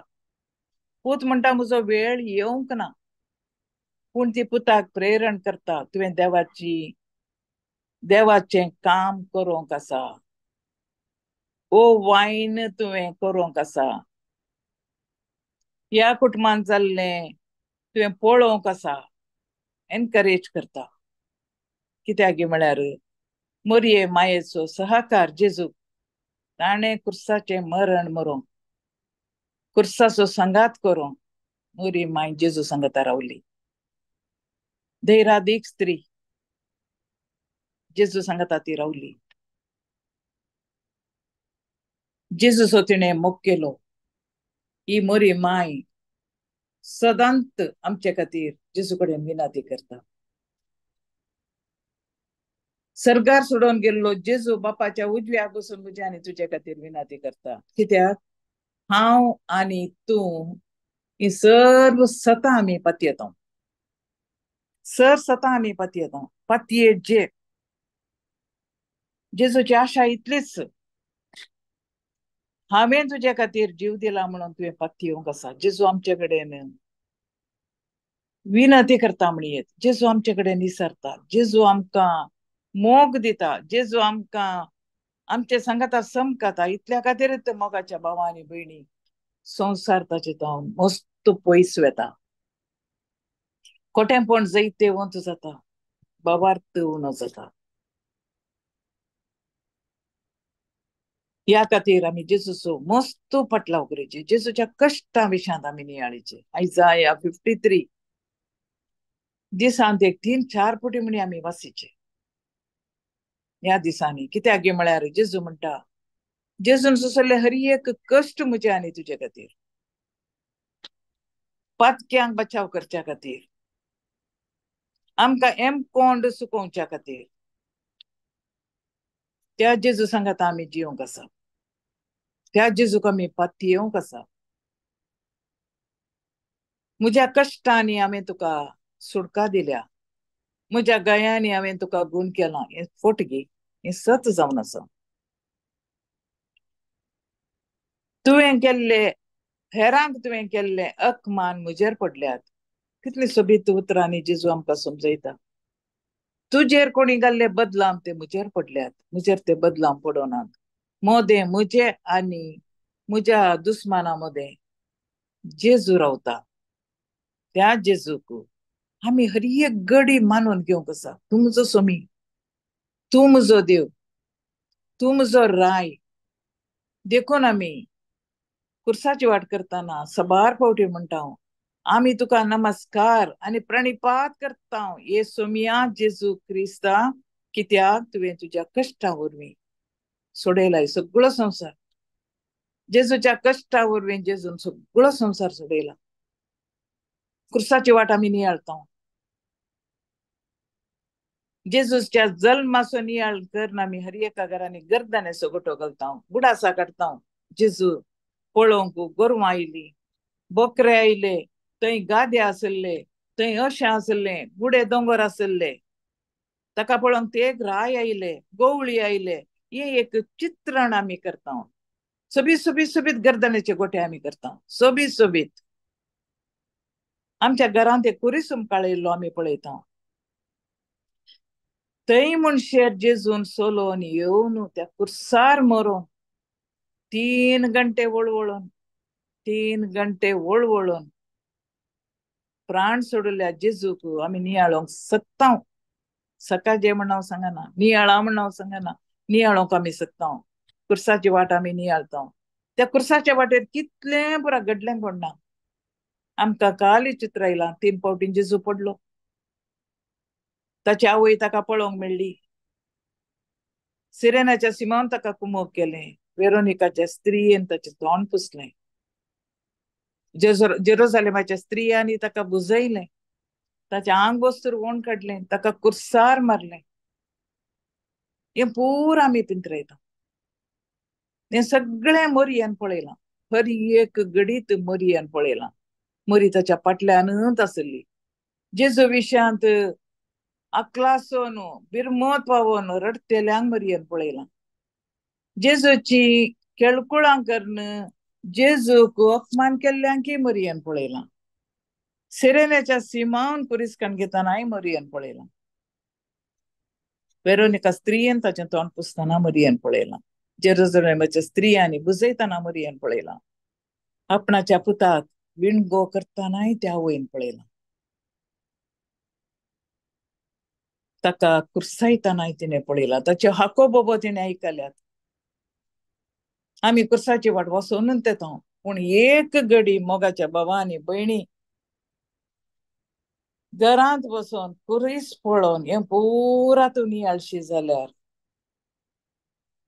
पूत म्हणटा म्हजो वेळ येवंक ना, पूण ती पुताक प्रेरण करता, तुवें देवाची देवाचें काम करूंक आसा, ओ वायन तुवें करूंक आसा, ह्या कुटुंबान जाल्लें तुवें पळोवंक आसा. एनकरेज करता. कित्याक म्हळ्यार मरिये मायेचो सहकार जेजूक ताणें कुर्साचें मरण मरूंक, कुर्साचो सांगात करूंक मोरी माय जेजू सांगाता रावली. धैरादीक स्त्री जेजू सांगाता ती रावली. जेजूचो तिणें मोग केलो. ही मोरी माय सदांत आमचे खातीर जेजू कडेन विनंती करता. सर्गार सोडून गेल्लो जेजू बापाच्या उजव्या बसून म्हज्या आनी तुजे खातीर विनंती करता. कित्याक हांव आनी तूं ही सर्व सतां आमी पातयेता, सर सतां आमी पातयेता, पातये जे जेजूची आशा इतलीच, हांवें तुजे खातीर जीव दिला म्हणून तुवें पातयेवंक आसा. जेजू आमचे कडेन विनंती करता म्हणयेत, जेजू आमचे कडेन विसरता, जेजू आमकां मोग दिता, जेजू आमकां आमचे सांगाता समकाता. इतल्या खातीरच मोगाच्या भावा आनी भयणी संवसार ताचे तो मस्त पयस वेता, खोटेंपण जैतेवंत जाता, बाबार्थ उणो जाता. ह्या खातीर आमी जेजूचो मस्त फाटलाव करचे, जेजूच्या कश्टां विशयांत आमी नियाळीचे. आयजाया 53 दिसांत एक 3-4 फावटी म्हणी आमी वासीचे ह्या दिसांनी. कित्याक म्हळ्यार जेजू म्हणटा, जेजून सोंसले हर एक कश्ट म्हजे आनी तुजे खातीर, पातक्यांक बचाव करच्या खातीर, आमकां एमकोंड सुकोवच्या खातीर. त्या जेजू सांगाता आमी जिवंक आसा, त्या जेजूक आमी पातयेवंक आसा. म्हज्या कश्टांनी हांवें तुका सुटका दिल्या, म्हज्या गयांनी हांवें तुका गूण केला. हें फट गे, हें सत जावन आसा. तुवें केल्ले हेरांक तुवें केल्ले अपमान म्हजेर पडल्यात. कितली सोबीत उतरांनी जेजू आमकां समजयता. तुजेर कोणी घाल्ले बदलाम ते म्हजेर पडल्यात, म्हजेर ते बदलाम पडोनात. मोदें म्हजे आनी म्हज्या दुस्माना मदें जेजू रावता. त्या जेजूक आमी हर एक गडी मानून घेवंक आसा. तूं म्हजो सोमी, तूं म्हजो देव, तूं म्हजो राय. देखून आमी कुर्साची वाट करतना सबार फावटी म्हणटा, आमी तुका नमस्कार आनी प्रणिपात करता हे सोमिया जेजू क्रिस्ता, कित्याक तुवें तुज्या कश्टा वरवीं सोडयलाय सगळो संवसार. जेजूच्या कश्टा वरवीं जेजून सगळो संवसार सोडयला. कुर्साची वाट आमी नियाळता. जेजूच्या जल्माचो नियाळ करून आमी हर एका घरांनी गर्दाने गोटो घालता, गुडासा काडटा. जेजू पळोवंक गोरवां आयली, बोकरे आयले, थंय गादे आसले, थंय अशें आसले, गुडे दोंगर आसले. ताका पळोवंक ते राय आयले, गवळी आयले. हे एक चित्रण आमी करता. सोबीत सोबीत सोबीत गर्दनेचे गोटे आमी करता, सोबीत सोबीत. आमच्या घरांत एक कुरिसूम काळयल्लो आमी पळयता. थंय मनशेर जेजून सोलोवन येवन त्या कुर्सार मरोन 3 घंटे वळवळून, 3 घंटे वळवळून प्राण सोडल्या जेजूक आमी नियाळोंक सकता. सकाळचे म्हण हांव सांगना, नियाळा म्हण हांव सांगना, नियाळोंक आमी सकता. कुर्साची वाट आमी नियाळता. त्या कुर्साच्या वाटेर कितलें पुरा घडलें कोण ना. आमकां काली चित्र आयलां. 3 फावटीं जेजू पडलो, ताची आवय ताका पळोवंक मेळ्ळी, सिरेनाच्या सिमावन ताका कुमोक केलें, वेरोनिकाच्या स्त्रियेन ताचें तोंड पुसलें, जेरुजालेमाच्या स्त्रियांनी ताका बुजयलें, ताचें आंग वस्तूर ओण काडलें, ताका कुर्सार मारलें. हें पुरा आमी पिंतरायता. हें सगळें मोरयान पळयलां, हर एक घडीत मोरयान पळयलां. मोरी ताच्या फाटल्यानूच आसली. जेजू विशयांत अकलासोन बिरमोत पावोन रडटेल्यांक मोरयेन पळयलां. जेजूची केळकुळां करून जेजूक अपमान केल्ल्यांकय मोरयेन पळयलां. सिरेनाच्या सिमावन पुरिस्कान घेतनाय मोरयेन पळयलां. वेरोनिका स्त्रियेन ताचें तोंड पुसतना मोरयेन पळयलां. जेरुजलेमाच्या स्त्रियांनी बुजयतना मोरयेन पळयलां. आपणाच्या पुताक विणगो करतनाय त्या आवयन पळयलां. ताका कुर्सायतनाय तिणें पळयलां. ताच्यो हाको बोबो तिणें आयकल्यात. आमी कुर्साची वाट वसोवन येता, पूण एक घडी मोगाच्या बाबा आनी भयणी घरांत बसून कुरीस पळोवन हें पुरा तूं नियाळशी जाल्यार,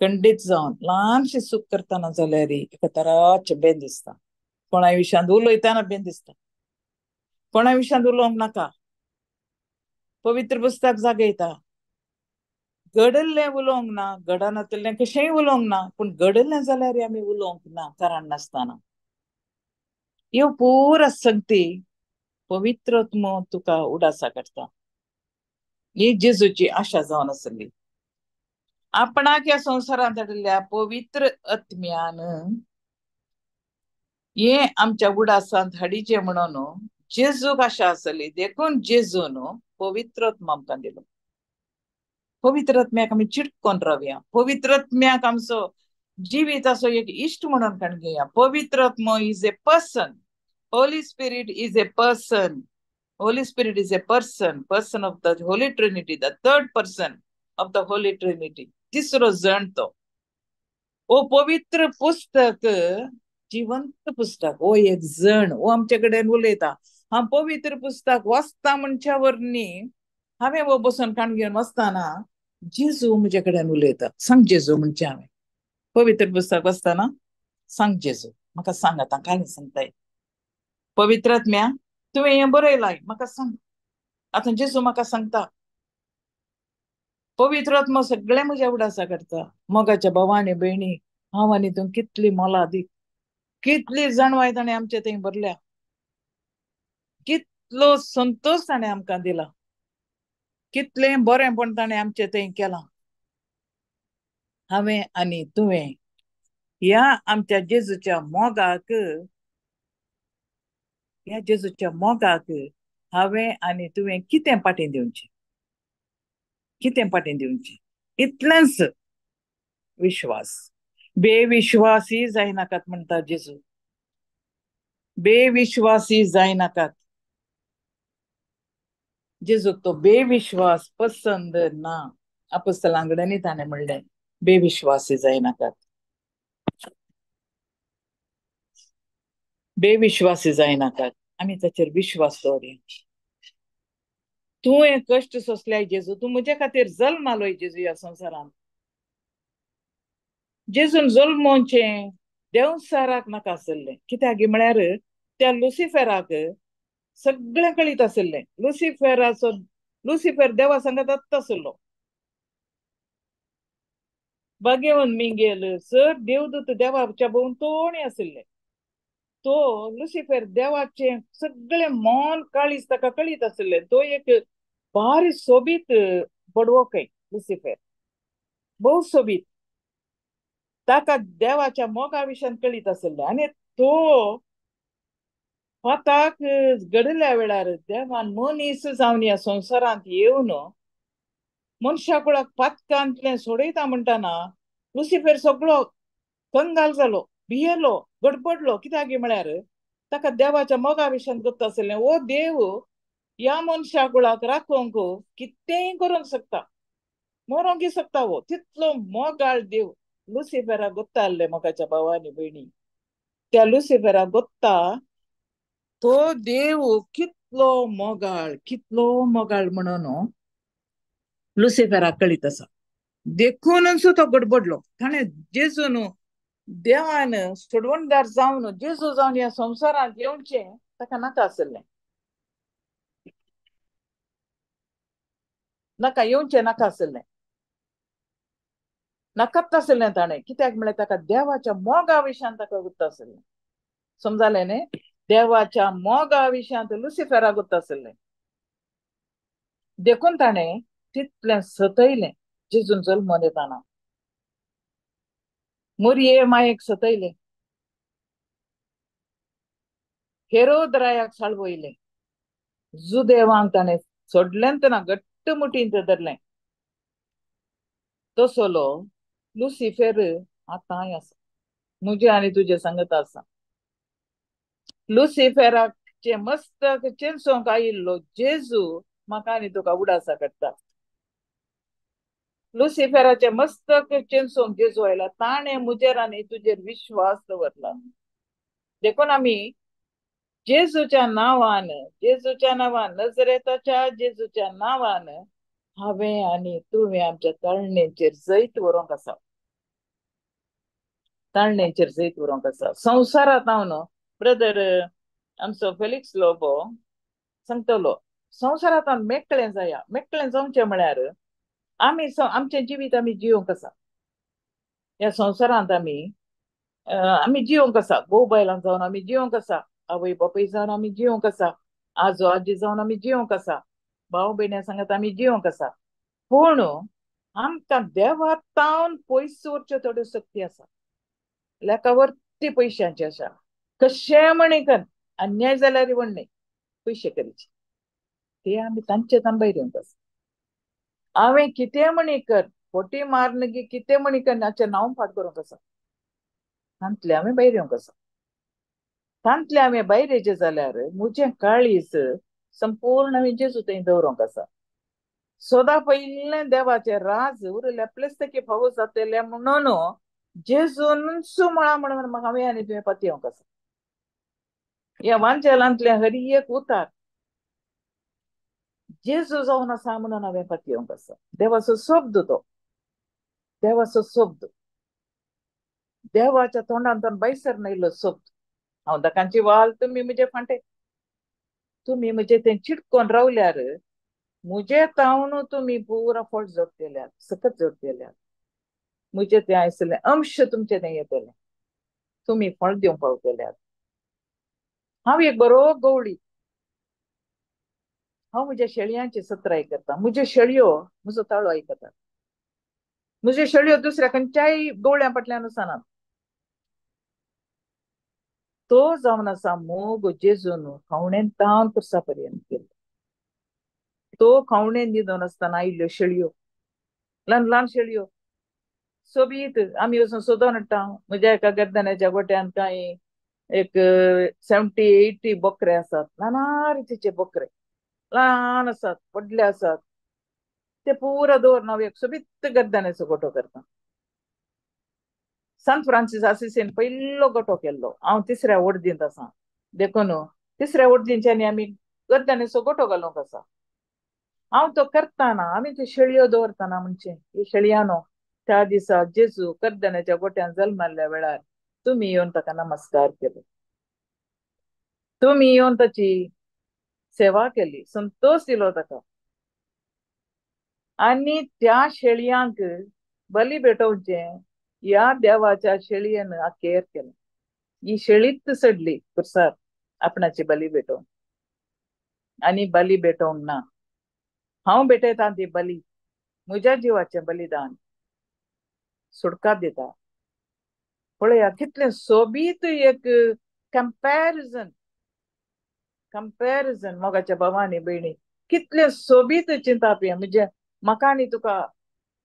खंडीत जावन ल्हानशी चूक करतना जाल्यार एका तराचें बेन दिसता. कोणा विशयांत उलयतना बेन दिसता, कोणा विशयांत उलोवंक नाका. पवित्र पुस्तक जागयता, घडल्लें उलोवंक ना, घडनातलें कशेंय उलोवंक ना, पूण घडल्लें जाल्यार आमी उलोवंक ना कारण नासतना. ह्यो पुरा संगती पवित्र आत्मो तुका उडासा करता. ही जेजूची आशा जावन आसली. आपणाक ह्या संवसारांत हाडिल्ल्या पवित्र आत्म्यान हे आमच्या उडासांत हाडीचें म्हणून जेजूक आशा आसली. देखून जेजून पवित्र आत्मो आमकां दिलो. पवित्र आत्म्याक आमी चिटकोन रावया, पवित्र आत्म्याक आमचो जिविताचो एक इश्ट म्हणून काण घेया. पवित्र आत्मो is a person, Holy Spirit is a person, Holy Spirit is a person, person of the Holy Trinity, the third person of the Holy Trinity, तिसरो जण तो. ओ पवित्र पुस्तक जिवंत पुस्तक, ओ एक जण ओ आमचे कडेन उलयता. हांव पवित्र पुस्तक वाचता म्हणच्या वरनी हांवें हो बसून काण घेवन वाचतना जेजू म्हजे कडेन उलयता. सांग जेजू म्हणचें हांवें पवित्र पुस्तक वाचतना, सांग जेजू म्हाका सांग आतां कांय सांगताय. पवित्र आत्म्या तुवें हें बरयलां म्हाका सांग आतां. जेजू म्हाका सांगता. पवित्र आत्मो सगळें म्हज्या उडासा करता. मोगाच्या भावा आनी भयणी, हांव आनी तूं कितली मोलादीक, कितली जाणवाय ताणें आमचे थंय भरल्या, कितलो संतोश ताणें आमकां दिला, कितलें बरेंपण ताणें आमचे थंय केलां. हांवें आनी तुवें ह्या आमच्या जेजूच्या मोगाक, ह्या जेजूच्या मोगाक हांवें आनी तुवें कितें पाटी दिवचें, कितें पाटी दिवचें? इतलेंच विश्वास. बेविश्वासी जायनाकात म्हणटा जेजू, बेविश्वासी जायनाकात. जेजूक तो बेविश्वास पसंद ना. अपोस्तलां कडेन ताणें म्हणलें बेविश्वासी जायनाकात, बेविश्वासी जायनाकात. आमी ताचेर विश्वास दवरया. तूं हे कश्ट सोंसल्याय जेजू, तूं म्हज्या खातीर जल्मालोय जेजू ह्या संवसारांत. जेजून जल्मोवचें देंवचाराक नाका आसलें, कित्याक म्हळ्यार त्या लुसिफेराक सगळें कळीत आसलें. लुसिफेराचो, लुसिफेर देवा सांगात आसलो. बागेवन मिंगेल सर देवदूत देवाच्या भोंवतणी आशिल्ले. तो लुसिफेर देवाचें सगळें मन काळीज ताका कळीत आशिल्लें. तो एक भारी सोबीत बडवो खंय लुसिफेर, भोव सोबीत. ताका देवाच्या मोगा विशयान कळीत आशिल्लें. आनी तो पाताक घडल्या वेळार देवान मनीस जावन ह्या संवसारांत येवन मनशा कुळाक पातकांतलें सोडयता म्हणटाना लुसिफेर सगळो कंगाल जालो, भियेलो, गडबडलो. कित्याक म्हळ्यार ताका देवाच्या मोगा विशयान गोत्त आशिल्लें. ओ देव ह्या मनशा कुळाक राखोवंक कितेंय करूंक शकता, मरोंक शकता. हो तितलो मोगाळ देव लुसिफेराक गोत्ता आसलें. मोगाच्या भावा आनी भयणी, त्या लुसिफेराक गोत्ता तो देव कितलो मोगाळ, कितलो मोगाळ म्हणून लुसिफेराक कळीत आसा. देखूनच तो गडबडलो. ताणें जेजून देवान सोडवणदार जावन जेजू जावन ह्या संवसारांत येवचें ताका नाका आसलें, नाका येवचें नाका आसलें, नाकाच आसलें ताणें. कित्याक म्हळ्यार ताका देवाच्या मोगा विशयान ताका गुत्त आसलें. समजालें न्ही? देवाच्या मोगा विशयांत लुसिफेराक गुत्त आसलें. देखून ताणें तितलें सतयलें जेजून जल्मून येताना. मोरये मायेक सतयलें, हेरोद रायाक साळवयलें, जुदेवांक ताणें सोडलेंच ना, घट्ट मुठींत धरलें. तसलो लुसिफेर आतांय आसा, म्हजें आनी तुजें सांगत आसा. लुसिफेराचें मस्तक चेंचोवंक आयिल्लो जेजू म्हाका आनी तुका उडासा काडटा. लुसिफेराचे मस्तक चेंचूंक जेजू आयला, ताणें म्हजेर आनी तुजेर विश्वास दवरला. देखून आमी जेजूच्या नांवान, जेजूच्या नांवान, नजरेताच्या जेजूच्या नांवान हांवें आनी तुवें आमच्या ताळणेचेर जैत व्हरूंक आसा, ताळणेचेर जैत व्हरूंक आसा. संवसारांत हांव न्हू ब्रदर आमचो फेलिक्स लोबो सांगतलो, संवसारांत हांव मेकळें जाया. मेकळें जावचें म्हळ्यार आमी आमचें जिवीत आमी जियोंक आसा. ह्या संवसारांत आमी आमी जियोंक आसा. घोव बायलां जावन आमी जियोंक आसा, आवय बापूय जावन आमी जियोंक आसा, आजो आजी जावन आमी जियोंक आसा, भाव भयण्या सांगात आमी जियोंक आसा. पूण आमकां देवा तावन पयस उरच्यो थोड्यो शक्ती आसा, लेखावरती पयशांची आसा. कशें म्हणीकन अन्याय जाल्यार म्हण न्हय, पयशे करीचे ते आमी तांचे तान भायर येवंक आसा. हांवें कितें म्हणीकर फोटी मारन गी कितें म्हणीकर हाचें नांव फाट करूंक आसा, तांतलें हांवें भायर येवंक आसा. तांतलें हांवें भायर येयचें जाल्यार म्हजें काळीज संपूर्ण हांवें जेजू थंय दवरूंक आसा. सदां पयलें देवाचें राज उरलें प्लेस्तकी फावो जातलें म्हणून जेजूनच म्हळां म्हणून म्हाका हांवें आनी तुवें पातयेवंक आसा. ह्या वांजेलांतलें हर एक उतार जेजू जावन आसा म्हणून हांवें पातयेवंक आसा. देवाचो शब्द तो, देवाचो शब्द, देवाच्या तोंडांतल्यान भायसर आयिल्लो शब्द. हांव दाकांची वाल, तुमी म्हजे फांटे, तुमी म्हजे तें चिटकोन रावल्यार म्हजे तावन तुमी पुरा फळ जोडटेल्यात, सकत जोडटेल्यात. म्हजे तें आयसलें अंश तुमचे तें येतलें, तुमी फळ दिवंक पावतल्यात. हांव एक बरो गवळी, हांव म्हज्या शेळयांची सत्राय करता. म्हज्यो शेळयो म्हजो ताळो आयकतात. म्हज्यो शेळयो दुसऱ्या खंयच्याय गवळ्यां फाटल्यान वचनात. तो जावन आसा मोग जेजून खावणेन तावन पुरसा पर्यंत केलो. तो खावणेन न्हिदून आसतना आयिल्ल्यो शेळयो, ल्हान ल्हान शेळयो सोबीत आमी वचून सोदून हाडटा. म्हज्या एका गर्दनाच्या गोट्यान कांय एक 70-80 बोकरे आसात, नाना रितीचे बोकरे, ल्हान आसात व्हडले आसात. ते पुरा दवरून हांव एक सोबीत गर्दनाचो गोटो करता. सांत फ्रांसीस आसिसीन पयलो गोटो केल्लो. हांव तिसऱ्या ओर्दींत आसा, देखून तिसऱ्या ओर्दींच्यानी आमी गर्दनेचो गोटो घालूंक आसा. हांव तो करतना आमी त्यो शेळयो दवरतना म्हणचे ही शेळयानो त्या दिसा जेजू गर्दनेच्या गोट्यान जल्मल्ल्या वेळार तुमी येवन ताका नमस्कार केलो, तुमी येवन ताची सेवा केली, संतोष दिलो ताका. आनी त्या शेळयांक बली भेटोवचें ह्या देवाच्या शेळयेन अखेर केलें. ही शेळीच चडली पुरसार आपणाची बली भेटोवन, आनी बली भेटोवंक ना. हांव भेटयता ती बली, म्हज्या जिवाचें बलिदान सुटका दिता. पळया कितलें सोबीत एक कंपॅरिजन, कंपॅरिजन मोगाच्या भावा आनी भयणी, कितलें सोबीत चिंताप हें. म्हणजे म्हाका आनी तुका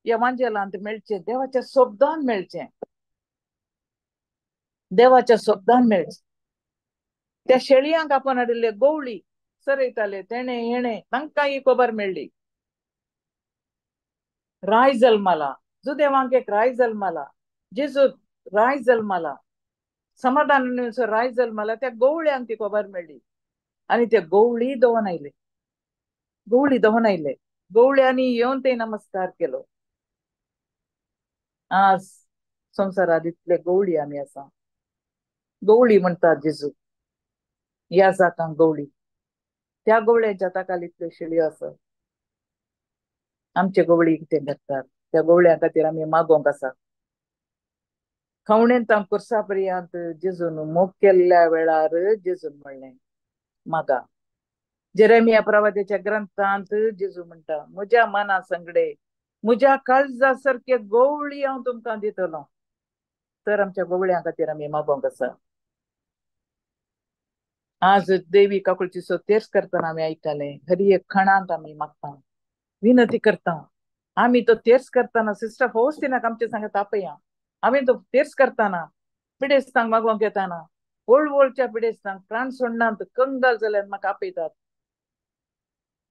ह्या वांजेलांत मेळचें, देवाच्या शब्दान मेळचें, देवाच्या शब्दान मेळचें. त्या शेळयांक आपोवन हाडिल्ले गवळी चरयताले, तेणें हेणें तांकां ही खबर मेळ्ळी. राय जल्माला, जुदेवांक एक राय जल्माला, जेजू राय जल्माला, समाधान राय जल्माला. त्या गवळ्यांक ती खबर मेळ्ळी आनी ते गवळी दवन आयले, गवळी दवन आयले. गवळ्यांनी येवन ते नमस्कार केलो. आज संवसारांत इतले गवळी आमी आसा. गवळी म्हणटात जेजू, ह्या जातांक गवळी, त्या गवळ्यांच्या ताकाल इतल्यो शेळयो आसात. आमचे गवळी कितें करतात, त्या गवळ्यां खातीर आमी मागोवंक आसा. खावणेन तांक पुरसा पर्यंत जेजून मोग केल्ल्या वेळार जेजून म्हणलें मागा. जेरेमिया प्रवाद्याच्या ग्रंथांत जेजू म्हणटा, म्हज्या मना संगडे म्हज्या काळजा सारके गवळी हांव तुमकां दितलो. तर आमच्या गवळ्यां खातीर आमी मागोवंक आसा. आज देवी काकुळचीचो तेर्स करतना आमी आयकलें, हर एक खणांत आमी मागता, विनंती करता. आमी तो तेर्स करतना सिस्टर फौस्तिनाक आमचे सांगत आपया, आमी तो तेर्स करतना पिडेस्तांक मागोवंक येताना वळवळच्या पिडेस्तांक प्राण सोडणांत कंगाल जाल्यार म्हाका आपयतात.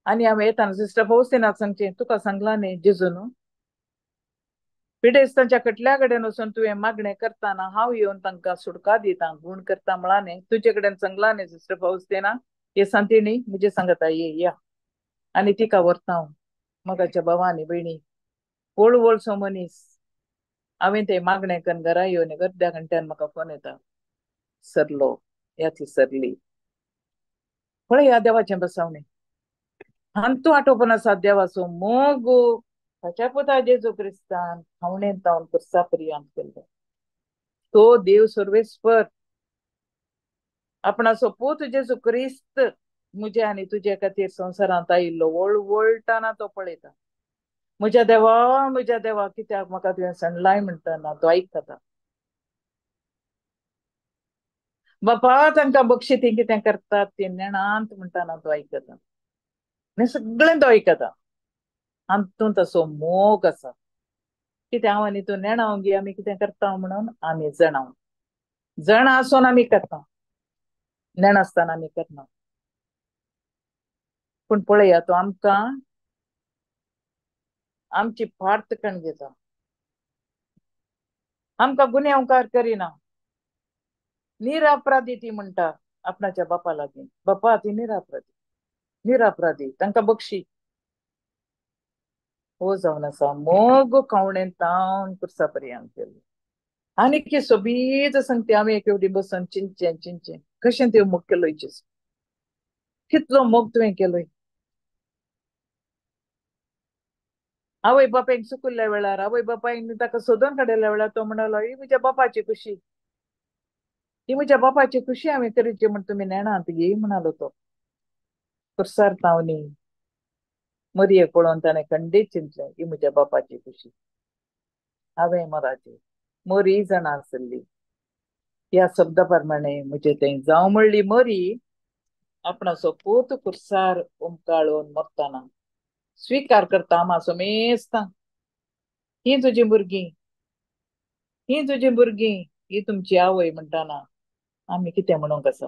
आनी हांव येताना सिस्टर फौस्तिनाक सांगचें, तुका सांगलां न्ही जेजून पिडेस्तांच्या कटल्या कडेन वचून तुवें मागणें करतना हांव येवन तांकां सुटका दिता, गूण करता म्हळां न्ही, तुजे कडेन सांगलां न्ही सिस्टर फावस्तीना, हे सांतिणी म्हजे सांगता ये या आनी तिका व्हरता हांव. मोगाच्या भावा आनी भयणी, वळवळसो मनीस, हांवें ते मागणें करून घरा येवन अर्द्या घंट्यान म्हाका फोन येता, सरलो या ती सरली. पळय ह्या देवाचें बसवणें, हांतू आठोवपण आसा देवाचो मोग ताच्या पुता जेजू क्रिस्तान खावणेंत तावन खुर्सा पर्यंत केल्लो. तो देव सर्वेस्पर आपणाचो पूत जेजू क्रिस्त म्हजे आनी तुजे खातीर संवसारांत आयिल्लो वळवळटाना तो पळयता. म्हज्या देवा म्हज्या देवा कित्याक म्हाका तुवें सांडलाय म्हणटना तो आयकता. बापा तांकां बक्षी ती कितें करतात ती नेणांत म्हणटना तो आयकता. आनी सगळें तो आयकता. हातूंत तसो मोग आसा. कितें हांव आनी तूं नेणाव गी आमी कितें करता म्हणून आमी जाणाव, जाणा आसून आमी करता, नेणासतना आमी करना. पूण पळया तो आमकां आमची फाट कण घेता, आमकां गुन्यांवकार करिना. निरापराधी ती म्हणटा आपणाच्या बापा लागीं, बापा ती निरापराधी, निरापराधी, तांकां बक्षी. हो जावन आसा मोग खावणें तावन खुर्सा पर्यंत केल्लो. आनी की सोबीत सांगता आमी एक एवढी बसून चिंचें चिंचें कशें त्यो मोग केलोय जेजू, कितलो मोग तुवें केलोय. आवय बापायक चुकुल्ल्या वेळार, आवय बापायन ताका सोदून काडिल्ल्या वेळार तो म्हणलो, ही म्हज्या बापाची खुशी, ही म्हज्या बापाची खुशी हांवें करीची म्हण तुमी नेणात गी म्हणालो तो. खुर्सार तावनी मरयेक पळोवन ताणें खंडीत चिंतलें, ही म्हज्या बापाची खुशी, हांवें मराची. मरी जाणा आसली ह्या शब्दा प्रमाणे म्हजें तें जावं म्हणली मरी आपणाचो पूत खुर्सार उमकाळून मरतना स्विकार करता आमा समेस्तां, ही तुजी भुरगीं, ही तुजी भुरगीं, ही तुमची आवय म्हणटना आमी कितें म्हणूंक आसा?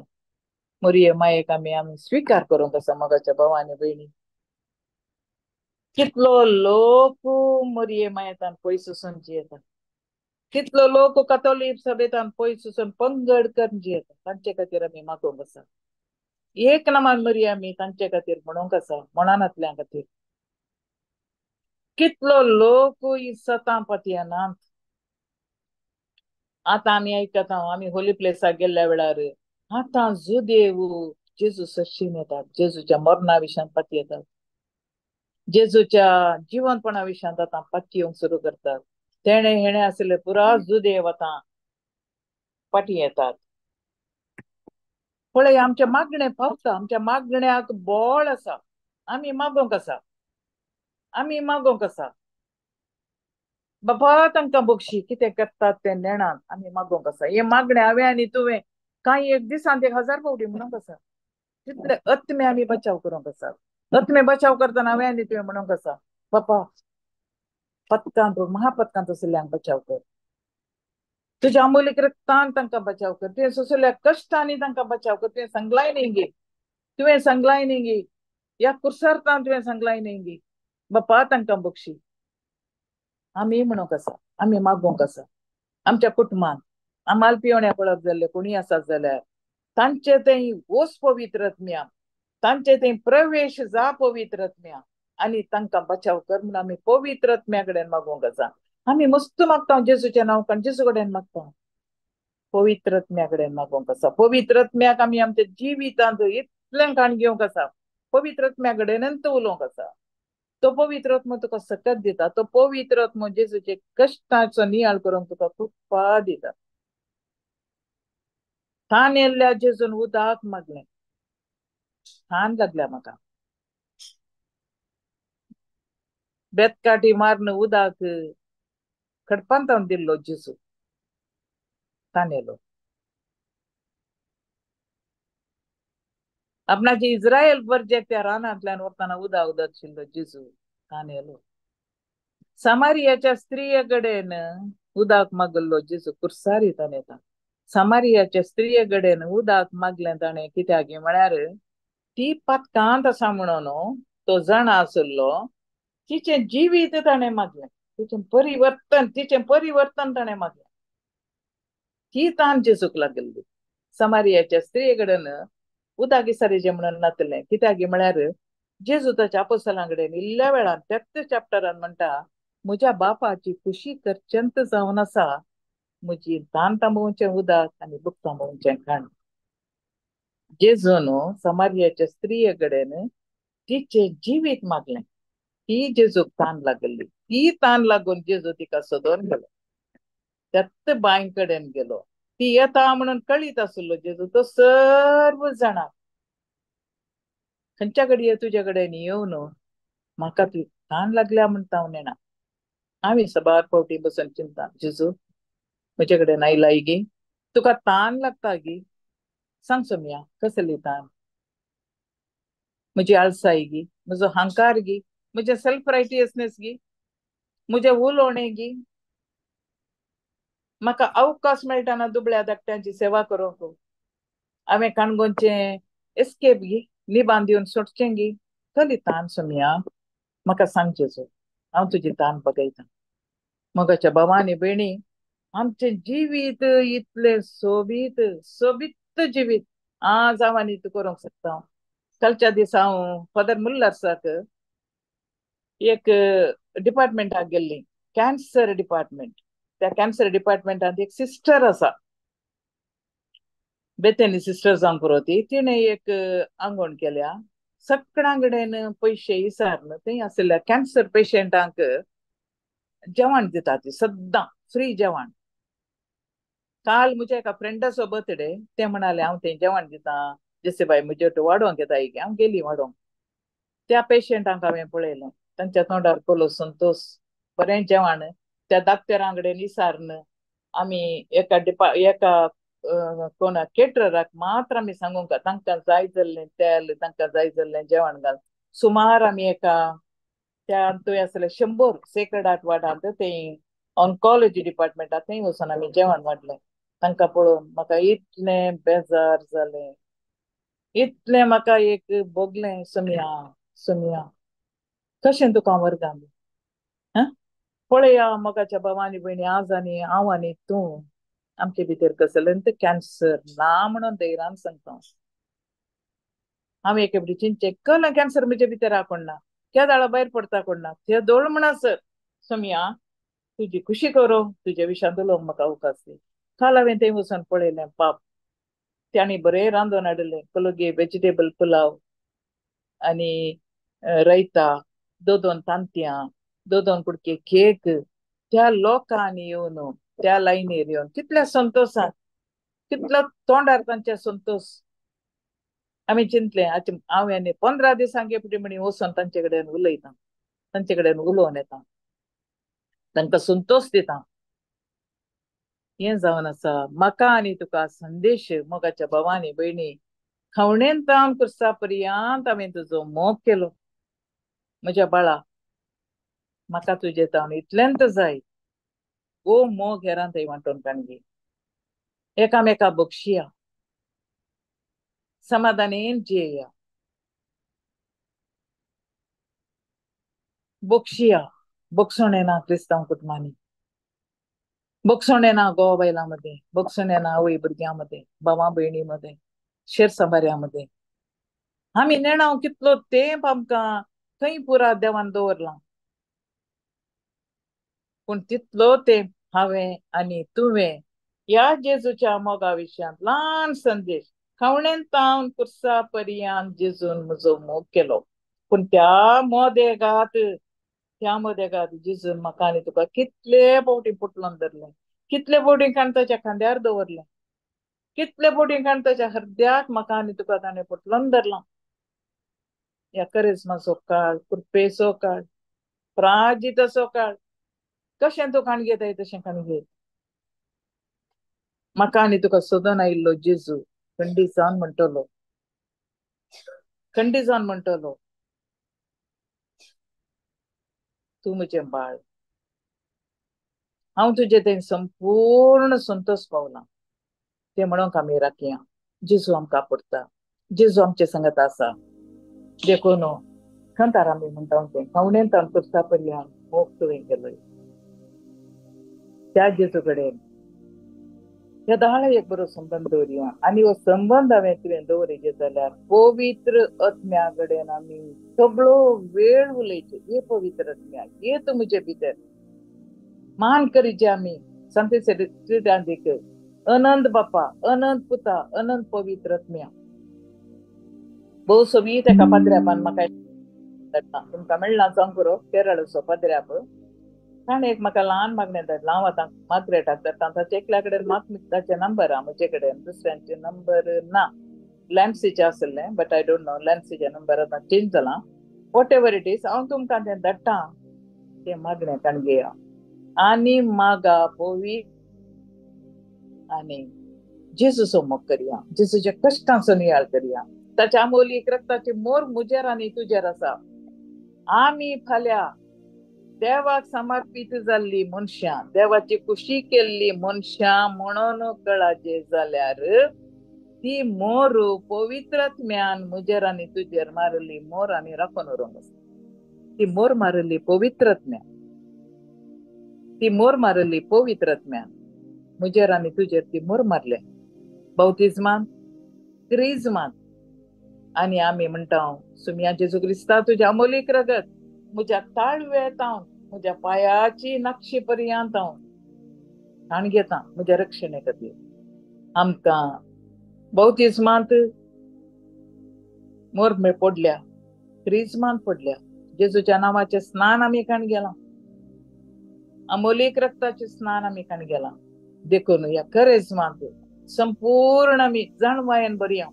मरये मायेक आमी आमी स्विकार करूंक आसा. मोगाच्या भावा आनी भयणी, कितलो लोक मरये मायेतान पयस वचून जियेता, कितलो लोक कतोलीक सभेतान पयस वचून पंगड करून जियेता, तांचे खातीर आमी मागूंक आसा. एक नामान मरये आमी तांचे खातीर म्हणूंक आसा, मणानातल्या खातीर. कितलो लोक ही सतां पतयनात. आतां आमी आयकता, आमी होली प्लेसाक गेल्ल्या वेळार आतां जुदेव जेजू सशीन येतात, जेजूच्या मरणा विशयान पतयेतात, जेजूच्या जिवनपणा विशयांत आतां पतयेवंक सुरू करतात. तेणे हेणे आशिल्ले पुरा जुदेव आतां फाटीं येतात. पळय आमच्या मागणें पावता, आमच्या मागण्याक बळ आसा, आमी मागोवंक आसा, आमी मागोवंक आसा. बाबा तांकां बक्षी कितें करतात तें नेणात, आमी मागोवंक आसा. हें मागणें हांवें आनी तुवें कांय एक दिसान 1000 फावटी म्हणूंक आसा, तितले आत्मे आमी बचाव करूंक आसा. आत्मे बचाव करतना हांवें आनी तुवें म्हणूंक आसा, बापा पथकांत महापथकांत आशिल्ल्यांक बचाव कर, तुज्या अमूल्य रक्तान तांकां बचाव कर, तुवें सोंसल्या कश्टांनी तांकां बचाव कर, तुवें सांगलाय न्ही गे, तुवें सांगलाय न्ही गे, ह्या कुर्सारतान तुवें सांगलाय न्ही गे, बापा तांकां बक्षी. आमी म्हणूंक आसा, आमी मागोवंक आसा. आमच्या कुटुंबान आमाल पिवण्या पळत जाल्ले कोणीय आसात जाल्यार तांचे थंय वोस पवित्र आत्म्या, तांचे थंय प्रवेश जा पवित्र आत्म्या आनी तांकां बचाव कर म्हूण आमी पवित्र आत्म्या कडेन मागोवंक आसा. आमी मस्त मागता जेजूच्या नांव कारण जेजू कडेन मागता, पवित्र आत्म्या कडेन मागोवंक आसा. पवित्र आत्म्याक आमी आमच्या जिवितांत इतलें काण घेवंक आसा, पवित्र आत्म्या कडेन उलोवंक आसा. तो पवित्र आत्मो तुका सकत दिता, तो पवित्र आत्मो जेजूचे कश्टाचो नियाळ करूंक तुका कृपा दिता. थान येल्ल्या जेजून उदक मागलें, थान लागल्या म्हाका, बेतकाटी मारून उदक खडपांत दिल्लो जेजू तानेलो. आपणाचे इस्रायल बरजेक त्या रानांतल्यान वतना उदक उदक शिल्लो जेजू तानेलो. सामारियाच्या स्त्रिये कडेन उदक मागल्लो जेजू कुर्सारी तानेता. सामारियाच्या स्त्रिये कडेन उदक मागलें ताणें कित्याक म्हळ्यार ती पातकांत आसा म्हणून तो जाणा आशिल्लो, तिचें जिवीत ताणें मागलें. तिचें परिवर्तन, तिचें परिवर्तन ताणें मागलें. ती तान जेजूक लागिल्ली. समारियाच्या स्त्रिये कडेन उदक विसारीचें म्हणून नातलें. कित्याक म्हळ्यार जेजू ताच्या आपोस्तलां कडेन इल्ल्या वेळान त्याच चॅप्टरान म्हणटा, म्हज्या बापाची खुशी करचेंत जावन आसा म्हजी तान थांबोवचें उदक आनी भूक थांबोवचें खाण. जेजून समारियाच्या स्त्रिये कडेन तिचें जिवीत मागलें. ती जेजूक तान लागिल्ली. ती तान लागून जेजू तिका सोदून गेलो, त्याच बांय कडेन गेलो. ती येता म्हणून कळीत आशिल्लो जेजू, तो सर्व जाणा. खंयच्या घडये तुजे कडेन येवन म्हाका ती तान लागल्या म्हणटा हांव नेणा. आमी सबार फावटी बसून चिंता, जेजू म्हजे कडेन आयलाय गी, तुका तान लागता गी, सांग सोमया कसली तान? म्हजी आळसाय गी, म्हजो हांकार गी, म्हजें सेल्फ रायटियसनेस गी, म्हजें उलोवणें गी, म्हाका अवकाश मेळटाना दुबळ्या धाकट्यांची सेवा करूंक, हांवें काणकोणचें एस्केप गी, निबान दिवन सोडचें गी, कसली तान सोमया म्हाका सांग जेजू, हांव तुजी तान बगयता. मोगाच्या भावा आनी भयणी, आमचें जिवीत इतलें सोबीत, सोबीत जिवीत आज हांव आनी तूं करूंक शकता. कालच्या दिसा हांव फादर मुल्लर्साक एक डिपार्टमेंटाक गेल्ली, कॅन्सर डिपार्टमेंट. त्या कॅन्सर डिपार्टमेंटांत एक सिस्टर आसा, बेथनी सिस्टर जावंक पुरो ती. तिणें एक आंगवण केल्या, सगळ्यां कडेन पयशे इसारून थंय आशिल्ल्या कॅन्सर पेशंटांक जेवण दिता ती, सद्दां फ्री जेवण. काल म्हज्या एका फ्रेंडाचो बर्थडे, ते म्हणाले हांव थंय जेवण दिता, जसे बाय म्हजे वाडोवंक येता की. हांव गेली वाडोवंक. त्या पेशंटांक हांवें पळयलें, तांच्या तोंडार कोलो संतोश, बरें जेवण. त्या दाक्तेरां कडेन इसारून आमी एका एका कोणा केटरराक मात्र आमी सांगूंक, तांकां जाय जाल्लें तेल, तांकां जाय जाल्लें जेवण घाल. सुमार आमी एका त्या थंय आसले 100 सेक्रेड हार्ट वार्डांत, थंय ऑन्कॉलॉजी डिपार्टमेंटांत थंय वचून आमी जेवण वाडलें. तांकां पळोवन म्हाका इतलें बेजार जालें, इतलें म्हाका एक भोगलें, सोमया सोमया कशें तुका वर्गां पळया मोगाच्या भावा आनी भयणी, आज आनी हांव आनी तूं आमचे भितर कसलें कॅन्सर ना म्हणून धैर्यान सांगता. हांव एके फावटी चिंतचें, कळ्ळें कॅन्सर म्हजे भितर आहा कोण ना, केदाळा भायर पडता कोण ना, ते दोळ म्हणसर सोमया तुजी खुशी करूं, तुज्या विशांत उलोवंक म्हाका अवकाश दी. काल हांवें थंय वचून पळयलें, पाप तांणी बरें रांदून हाडिल्लें, कलोगे वेजिटेबल पुलाव आनी रायता, 2-2 तांतयां, 2-2 कुडके केक. त्या लोकांनी येवन त्या लायनीर येवन कितल्या संतोशान, कितलो तोंडार तांच्या संतोश. आमी चिंतलें आतां हांव आनी 15 दिसांक एकटी म्हणी वचून तांचे कडेन उलयता, तांचे कडेन उलोवन येता, तांकां संतोश दिता. हें जावन आसा म्हाका आनी तुका संदेश मोगाच्या भावानी भयणी, खवणेन तावन कुर्सा पर्यंत हांवें तुजो मोग केलो. म्हज्या बाळा, म्हाका तुजें तावन इतलेंत जाय, गो मोग हेरां थंय वांटून काणगी, एकामेका बक्षिया, समाधानेन जियेया, बक्षिया. बक्षण येना क्रिस्तांव कुटुंबांनी, बक्षण येना गोवा बायलां मदें, बक्षण येना आवय भुरग्यां मदें, भावा भयणी मदें, शेर सांबाऱ्यां मदें. आमी नेणाव कितलो तेंप आमकां खंय पुरा देवान दवरलां, पूण तितलो तेंप हांवें आनी तुवें ह्या जेजूच्या मोगा विशयांत ल्हान संदेश, खवणेन तावन कुर्सा पर्यंत जेजून म्हजो मोग केलो. पूण त्या मोदेगात, त्या मोदेगात जेजून म्हाका आनी तुका कितले फावटी पुटलोन धरलें, कितले फावटी काण ताच्या खांद्यार दवरलें, कितले फावटी काण ताच्या हृदयाक म्हाका आनी तुका ताणें पुटलोन धरलां. ह्या करिज्माचो काळ, कृपेचो काळ, प्राजिताचो काळ, कशें तूं काण घेताय तशें काण घे. म्हाका आनी तुका सोदून आयिल्लो जेजू खंडीत जावन म्हणटलो, खंडीत जावन म्हणटलो, तूं म्हजें बाळ, हांव तुजे थंय संपूर्ण संतोश पावलां. तें म्हणूंक आमी राखया. जेजू आमकां पडटा, जेजू आमचे संगत आसा. देखून खंतार आमी म्हणटा तें खवणेन तावन करता पर्यंत मोग तुवें केलोय. त्या जेजू कडेन सदाळ एक बरो संबंद दवरया आनी हो संबंद हांवें तुवें दवरिजे जाल्यार पवित्र आत्म्या कडेन आमी सगळो वेळ उलयचे. ये पवित्र आत्म्या, ये तूं म्हजे भितर मान करीचे आमी संत अनंत बापा, अनंत पुता, अनंत पवित्र आत्म्या. भोव सोबीत एका पाद्र्यापान म्हाका तुमकां मेळ्ळा जावंक पुरो केरळचो पाद्र्याप. ताणें एक म्हाका ल्हान मागणें धाडलां. हांव आतां मार्गरेटाक धाडटा. ताचे एकल्या कडेन मात ताचे नंबर आहा म्हजे कडेन, दुसऱ्यांचे नंबर ना. लॅम्सीचे आसलें but I don't know, लॅम्सीचे number आतां चेंज जालां. What ever it is, हांव तुमकां तें धाडटा, तें मागणें काण घेया आनी मागा पवी आनी जेजूचो मोग करया, जेजूच्या कश्टांचो नियाळ करया. ताच्या अमोलीक रक्ताची मोर म्हजेर आनी तुजेर आसा. आमी फाल्यां देवाक समर्पीत जाल्ली मनशां, देवाची खुशी केल्ली मनशां म्हणून कळाजे जाल्यार ती मोर पवित्र आत्म्यान म्हजेर आनी तुजेर मारली मोर आमी राखून उरोंक आसा. ती मोर मारली पवित्र आत्म्यान, ती मोर मारली पवित्र आत्म्यान म्हजेर आनी तुजेर ती मोर मारले बाप्तिज्मान, क्रिज्मान. आनी आमी म्हणटा सुमया जेजू क्रिस्ता तुज्या अमोलीक रगत म्हज्या ताळव्यात हांव म्हज्या पांयाची नक्षी पर्यंत हांव ताण घेता म्हज्या रक्षणे खातीर. आमकां बाप्तिज्मांत मोर पडल्या, क्रिज्मांत पडल्या, जेजूच्या नांवाचें स्नान आमी काण गेलां, अमोलीक रक्ताचें स्नान आमी काण गेलां. देखून ह्या करेज्मांत संपूर्ण आमी जाणवायेन बरया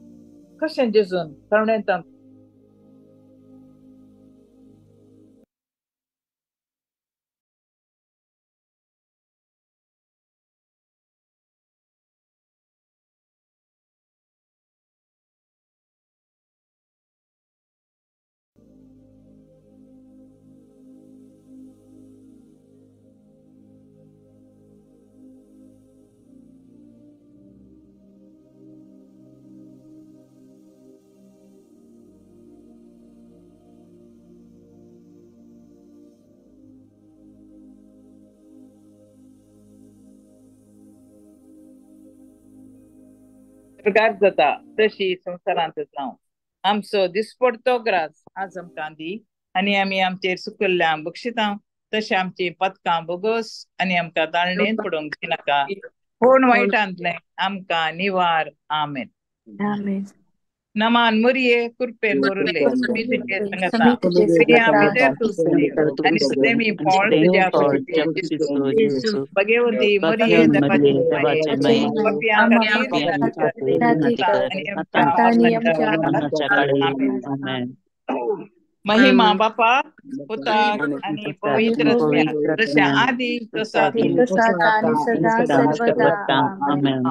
कशें जेजून करुणेंत प्रकार जाता तशी संवसारांत जावं. आमचो दिसपडतो ग्रास आज आमकां दी आनी आमी आमचेर सुकल्ल्या बक्षितां तशें आमची पदकां बोगस आनी आमकां ताळणेंत पडोवंक दिनाका, कोण वायटांतलें आमकां निवार. आमेन. नमान मुरये कृपेन भरिल्ले मी तुजे संगाता, स्त्रियां भितर तूं आनी सुदेमी फळ तुज्या कुशीचें. भगवती मरिये देवाचे माये, पापयां खातीर आतां आनी आमच्या मरणाच्या काळार. महिमा बापा पुताक आनी पवित्र आत्म्याक, जशें आदी तसो आतां आनी सदा सर्वदा. आमेन.